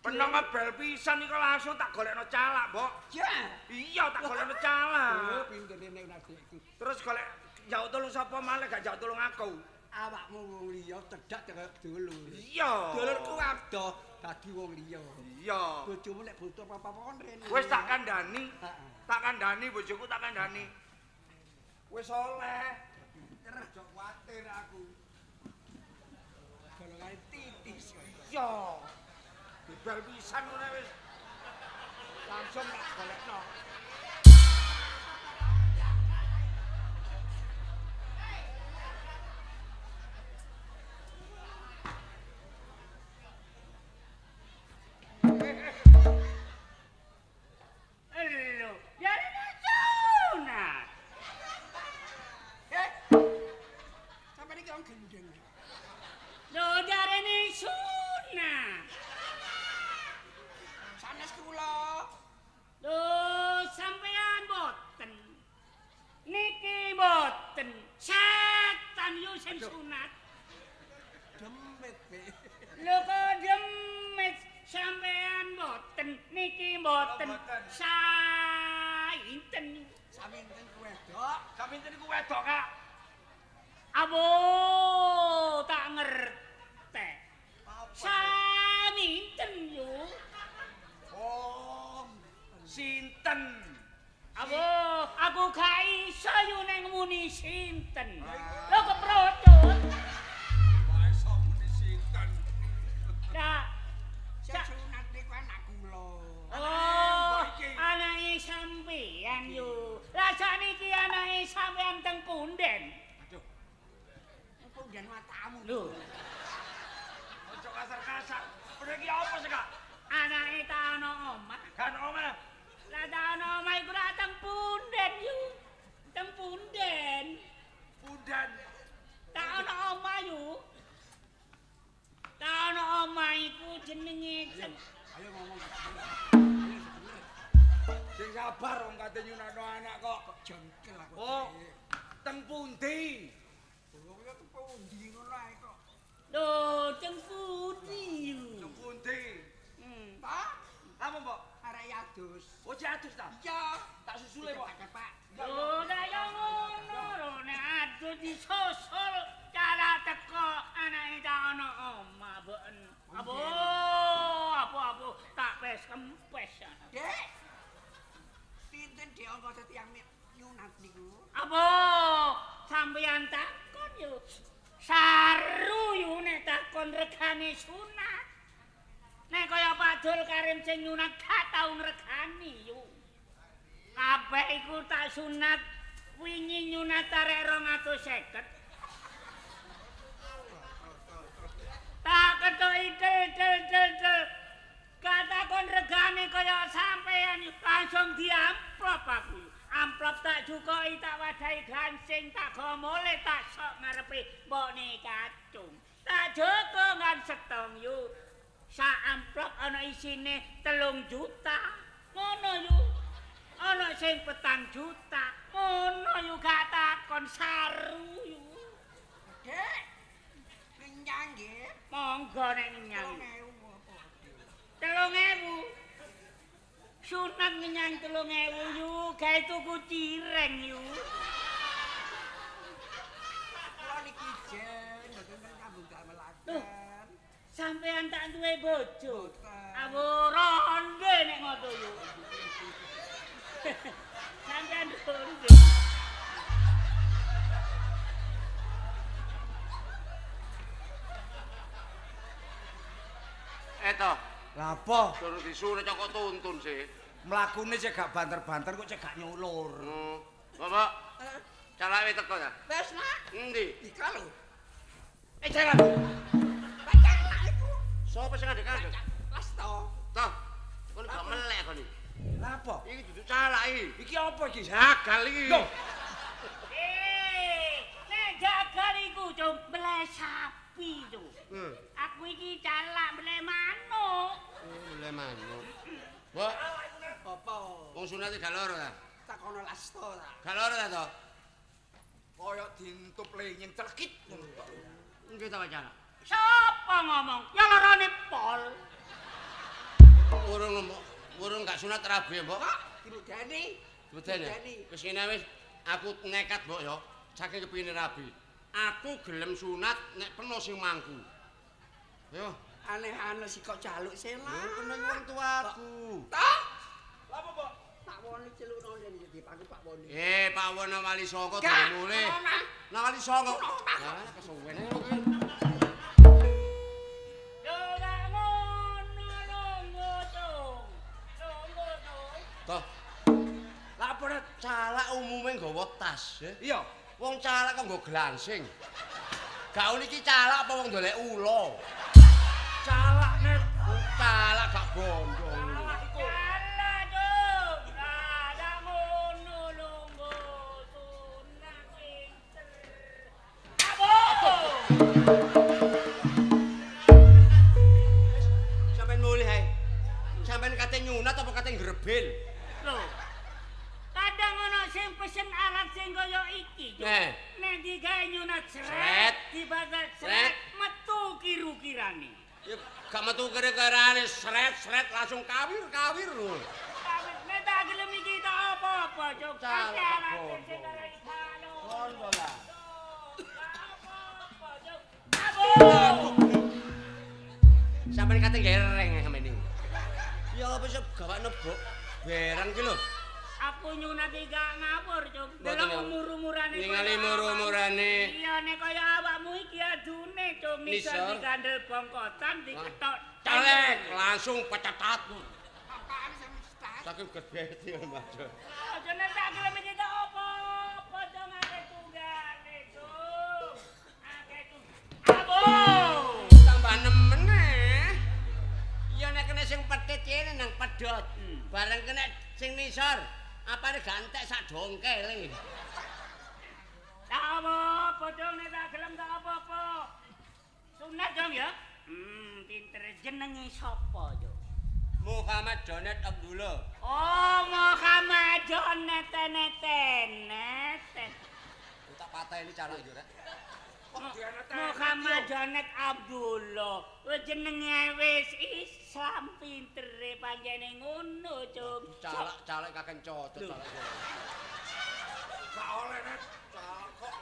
Peno ngebel pisan iku langsung tak golekno calak, Mbok. Ya. Iya, tak golekno calak. Oh, pintere nek adikku. Terus golek njaluk tulung sapa malih gak njaluk tulung aku. Awakmu wong liya cedhak kaya dulur. Iya. Dulurku adoh dadi wong liya. Iya. Bojomu nek butuh apa-apa kon rene. Wis tak kandhani. Heeh. Tak kandhani bojoku tak kandhani. Wis oleh. Pinter aja kuwatir aku. Golongane titis kok. Iya. Bebel pisan ngono wis. Langsung tak golekno. Wedok. Saminten iku wedok, Kak. Abo, tak ngerti. Saminten yo. Oh, sinten? Abo, aku gak iso yo neng muni sinten. Lho keprotot. Gak iso muni sinten. Dak. Sing sunat niku anak kula. Oh, anake sampean yo. Lah sakniki anake sampean teng punden. Aduh, Punden matamu. Lho, ojo kasar-kasar. Udah iki apa sih, Kak? Anake tak ana omah. Kan omah. Lah tak ana omah iku rak teng punden yo. Teng punden. Punden. Tak ana omah yo. Tak ana omah iku jenenge Ayo ngomong. Sing sabar wong kate nyunatno anak kok. Kok jengkel aku. Oh, teng pundi? Wong yo teng pundi ngono ae kok. Lho, teng pundi yo. Teng pundi? Pak, Apa, Mbok? Arek adus. Oh, cek adus ta? Iya. Tak susule, Mbok. Pak. Lho, lah ya ngono lho, nek adus disusul cara teko anake tak ana omah mboken. Abu, abu, abu, tak wis kempes. Dek. Pinten dek angka tiyang nyunat niku? Abu, sampeyan takon yo. Saru yo nek takon regane sunat. Nek kaya Pak Dul Karim sing nyunat gak tau ngregani yo. Kabeh iku tak sunat wingi nyunat arek 250. Tak kethoki tel tel tel tel. Gak takon regane kaya sampean langsung diamplop aku. Amplop tak jukoki tak wadahi gansing tak gomole tak sok ngarepe mbokne kacung. Tak joko ngan setong yu. Sak amplop ana isine 3 juta. Ngono yu. Ana sing 4 juta. Ngono yu gak takon saru yu. Dek. Kenyang nggih. Monggo nek ngenyang. 3000 apa? 3000. Sunat ngenyang 3000 yu, gawe tuku cireng yu. Kula niki jen mboten nyambung damelaken. Loh. Sampean tak duwe bojo. Boten. Awo ronde nek ngono yu. Sampean ronde. Eh toh, Lah apa? suruh disuruh cokok tuntun sih. Mlakune cek gak banter-banter kok cek gak nyulur. Bapak, calake teko ta? Wes nak, Endi? ika lho. Eh jalan. Pacar iku. Sopo sing ngadeg-ngadeg? Las to. Toh, kon gak melek kon iki. Lah apa? Iki duduk calak iki. Iki apa iki? Jagal iki. Loh, Eh, nek jagal iku cung mleh sapi cung. Aku iki calak mleh manuk. Oh, mleh manuk. Mbok, Apa? wong sunate gak loro ta? Takono las to ta. Gak loro ta toh? Kaya dintup lenyeng celekit ngono tok. Nggih ta Pak Calak? Sapa ngomong? Ya lorone pol. Urung mbok, urung gak sunat rabi mbok. Kok dimudani? Beden ya? Wis ngene wis aku nekat mbok ya, saking kepingine rabi. Aku gelem sunat nek peno sing mangku. Yo, Aneh-aneh sih kok jaluk sela. kena wong tuaku. Toh? Lah apa, Mbok? Pak Woni celukno rene iki pangku Pak Woni. Eh, Pak Wono Wali Songo Gak, durung mulih. ora. Nang Wali Songo. Ora. Lah, kesuwen. Lho gak ngono lho, Cung. Lho, Cung. Toh, lah apa Ret? calak umume nggawa tas, ya. Iya. Wong calak kok nggo glansing. Gaun iki calak apa wong ndolek ula? Calak net. Wong calak gak bondo. Calak iku. Calak, Cung. Lah gak ngono lho, sunat pinter. Abo! Sampeyan mulih ae. Sampeyan kate nyunat apa kate ngrebil? Lho. Kadang ono sing pesen alat sing kaya iki, Cuk. Nah. Nek digawe nyunat Sret. sret, dibatal Sret. sret, metu kiru-kirane. Ya gak metu kira-kirane sret-sret langsung kawir-kawir lho. Nek tak gelem iki tak apa-apa, apa-apa, Cung. Calak bondo. Lah. Sampeyan kate gereng sampeyan niku. Ya apa iso gawakno bok berang ki lho. Aku nyunati gak ngawur, Cung. Delok umur-umurane. Ningali umur-umurane. Iya nek kaya awakmu iki adune, Cung. Nisor dikandel bongkotan diketok celek langsung pecetat. Apaan sing cetat? Saking gedhe Mas. Aja nek tak gelem iki gak apa-apa, Cung, akeh tunggale, Cung. Akeh tunggale. Abo! Tambah nemen eh. Ya nek kena sing petit kene nang pedhot. Bareng kena sing nisor, apane gak entek sak dongkele. Tak apa-apa, Cung, nek tak gelem tak apa-apa. Sunat, Cung ya. Pinter jenenge sapa, Cung? Muhammad Jonet Abdullah. Oh, Muhammad Jonet tenet. Tak pateni calak yo rek. Muhammad Jonet Abdullah. Wis jenenge wis Islam pintere pancene ngono, Cung. Calak-calak kaken cocot calak. Gak oleh nek calak kok.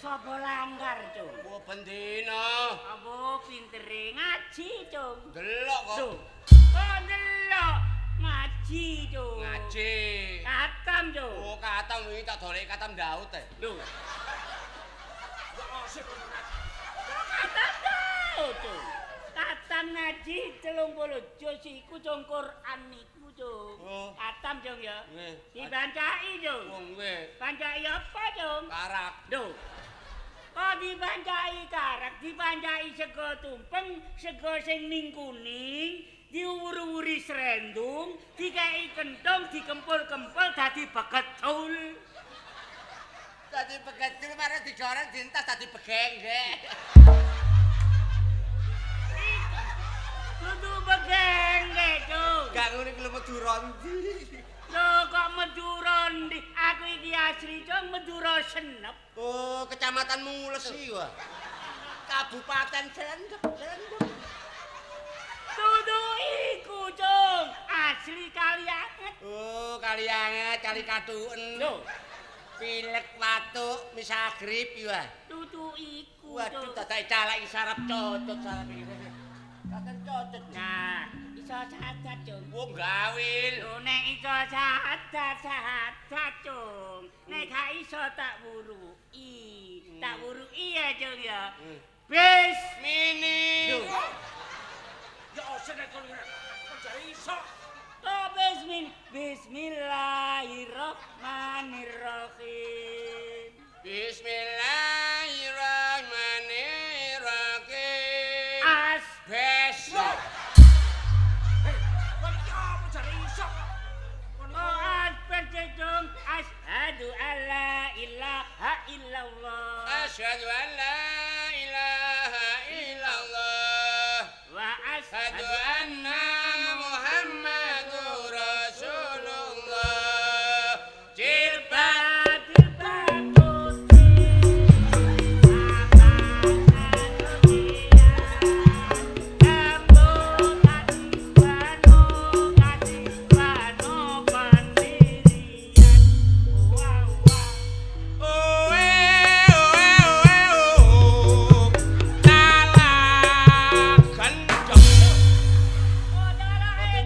Sapa langgar, Cung? Wo bendina. Apa pintere ngaji, Cung? Delok kok. Kok ndelok ngaji, Cung. Ngaji. Katam, Cung. Oh, katam wingi tak doleki katam Daud e. Lho. Katam Daud, Cung. Katam ngaji 30 juz iku, Cung, Quran niku, Cung. Katam, Cung ya. Nggih. Dibancai, Cung. Oh, nggih. Bancai apa, Cung? Karak. Lho. Kok dibancai karak, dibancai sego tumpeng, sego sing ning kuning, diuwur-uwuri srendung, dikei kentung, dikempul-kempul dadi beketul. Dadi beketul marang digoreng dientas dadi begenggek. Dudu begenggek, Cung. Gak ngono iki lho Madura ndi? Lho kok Madura ndi? Aku iki asli, Cung, Madura Senep. Oh, Kecamatan Mules iki wah. Kabupaten Sendep, Sendep. Dudu iku, Cung. Asli Kalianget. Oh, Kalianget, Kali Katuken. Lho, pilek watuk, misal grip iki wah. Dudu iku. Waduh, dadak calak iki sarap cocot sarap iki. Kaken cocot. Nah, iso sadat, Cung. Wong gawil. Lho nek iso sadat, sadat, Cung. Nek gak iso tak wuruki. Tak wuruki ya, Cung ya. Bis mini. Ya ose nek kono kok jare iso. Oh, bismillahirrahmanirrahim. Bismillahirrahmanirrahim. Asbes. Hei, kok iki apa jare iso kok? Oh, asbes, Cung. Asyhadu alla ilaha illallah. Asyhadu alla ilaha illallah. Wa asyhadu anna Muhammadur Rasulullah. Jilbab jilbab putih, Oe oe oe o. Talak kenceng.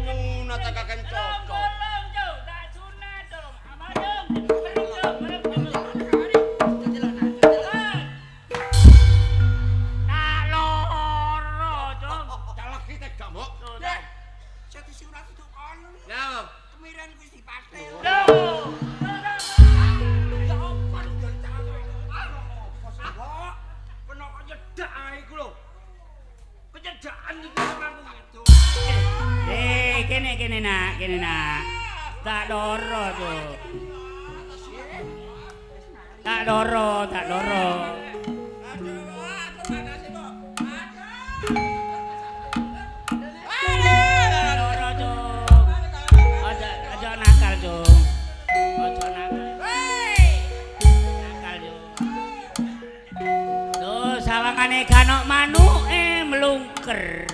Nyunat kaken cocok. Calak iki gak mbok. Nek, sing disunat itu kono. Lah, Kemiren kuwi dipatil. Ya apa lho jare calak. Apa sih, Mbok? Kena kok nyedak ae iku lho. Kenyedakan iki aku gitu. Eh, kene kene nak, kene nak. Tak loro, Cuk. Tak loro, tak loro. Tak loro, Cuk. Aja aja nakal, Cuk. Aja nakal. Nakal, Cuk. Tuh, sawangane ganok manuke mlungker.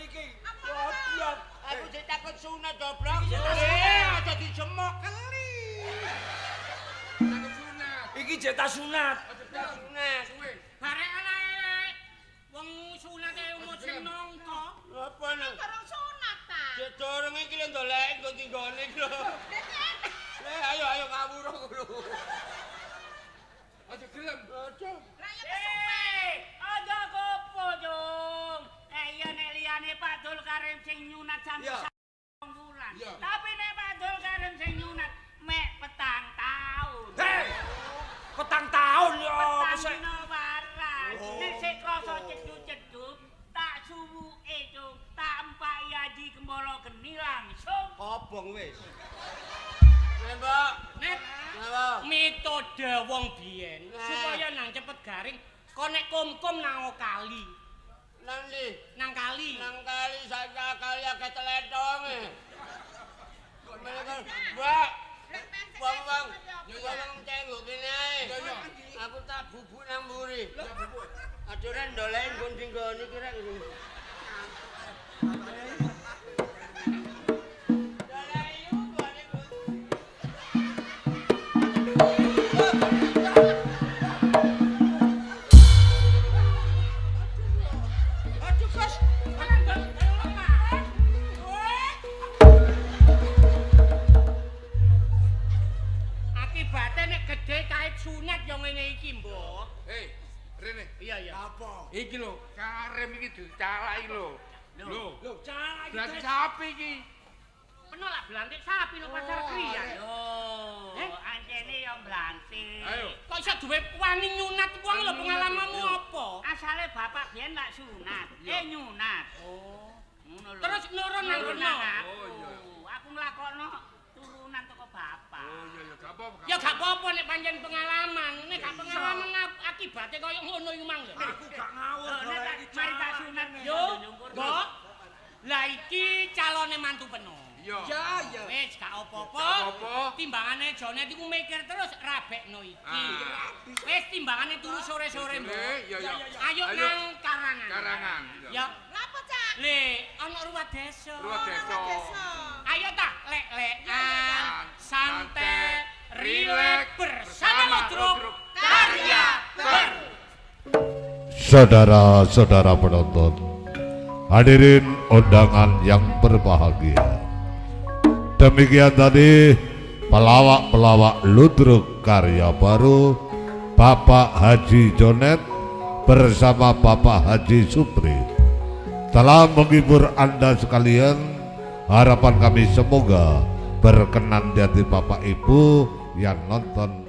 iki. Goblok. Aku sik takut sunat goblok. Aja dijemok keli. Takut sunat. Iki jek tak sunat. Sunat. Suwe. Barek anae wong sunate umur sing nongko. Apa nang? Durung sunat ta. Jek dorong iki lho ndoleki nggo tinggone iki lho. Le ayo ayo ngawur ngono. Aja gelem. Aja. Lah ya kesuwen. Aja gopo, Jung. Iya nek liyane Pak Dul Karim sing nyunat sampe sak wulan. Tapi nek Pak Dul Karim sing nyunat mek petang taun. Hei. Petang taun yo apa sik? Petang dina warang. Nek sik krasa cedu-cedu tak suwuke, Jung. Tak empaki Haji Gembala Geni langsung. Kobong wis. Mbak, Nek metode wong biyen supaya nang cepet garing kon nek kumkum nang kali. Nang ndi? Nang kali. Nang kali saiki kali akeh telentonge. Mbak, wong-wong wong cengguk kene ae. Aku tak bubuk nang mburi. Adure ndoleki nggon dinggoni iki rek. Akibate nek gedhe kait sunat yo ngene iki, Mbok. Hei, rene. Iya, iya. Apa? Iki lho, Karim iki dicalaki lho. Lho, Lho, calak iki. berarti sapi iki. Penuh lak blantik sapi nang pasar krian. Lho, ancene yo mblantik. Ayo. Kok iso duwe wani nyunat wong lho pengalamanmu apa? Asale bapak biyen lak sunat. Nyunat. Oh. Ngono lho. Terus nurun nang Nurun kono. aku. Oh, iya. Aku nglakokno turunan teko bapak. Oh iya iya, gak apa-apa. Ya gak apa-apa nek pancen pengalaman. Nek gak pengalaman akibate koyo ngono iku mang lho. Aku gak ngawur. Lho, nek tak mari tak sunat. Yo, Mbok. Lah iki calone mantu penuh. Iya. Ya ya. Wis gak apa-apa. Gak apa-apa. Timbangane Jonet iku mikir terus rabekno iki. Ah. Wis timbangane turu sore-sore, Mbok. Iya iya. Ayo nang Karangan. Karangan. Ya. Lah apa, Cak? Le, ana ruwat desa. Ruwat desa. Ayo ta, lek-lekan, santai, rileks bersama Ludruk Karya Baru. Saudara-saudara penonton, hadirin undangan yang berbahagia. Demikian tadi pelawak-pelawak Ludruk Karya Baru, Bapak Haji Jonet bersama Bapak Haji Supri telah menghibur Anda sekalian. Harapan kami semoga berkenan di hati Bapak Ibu yang nonton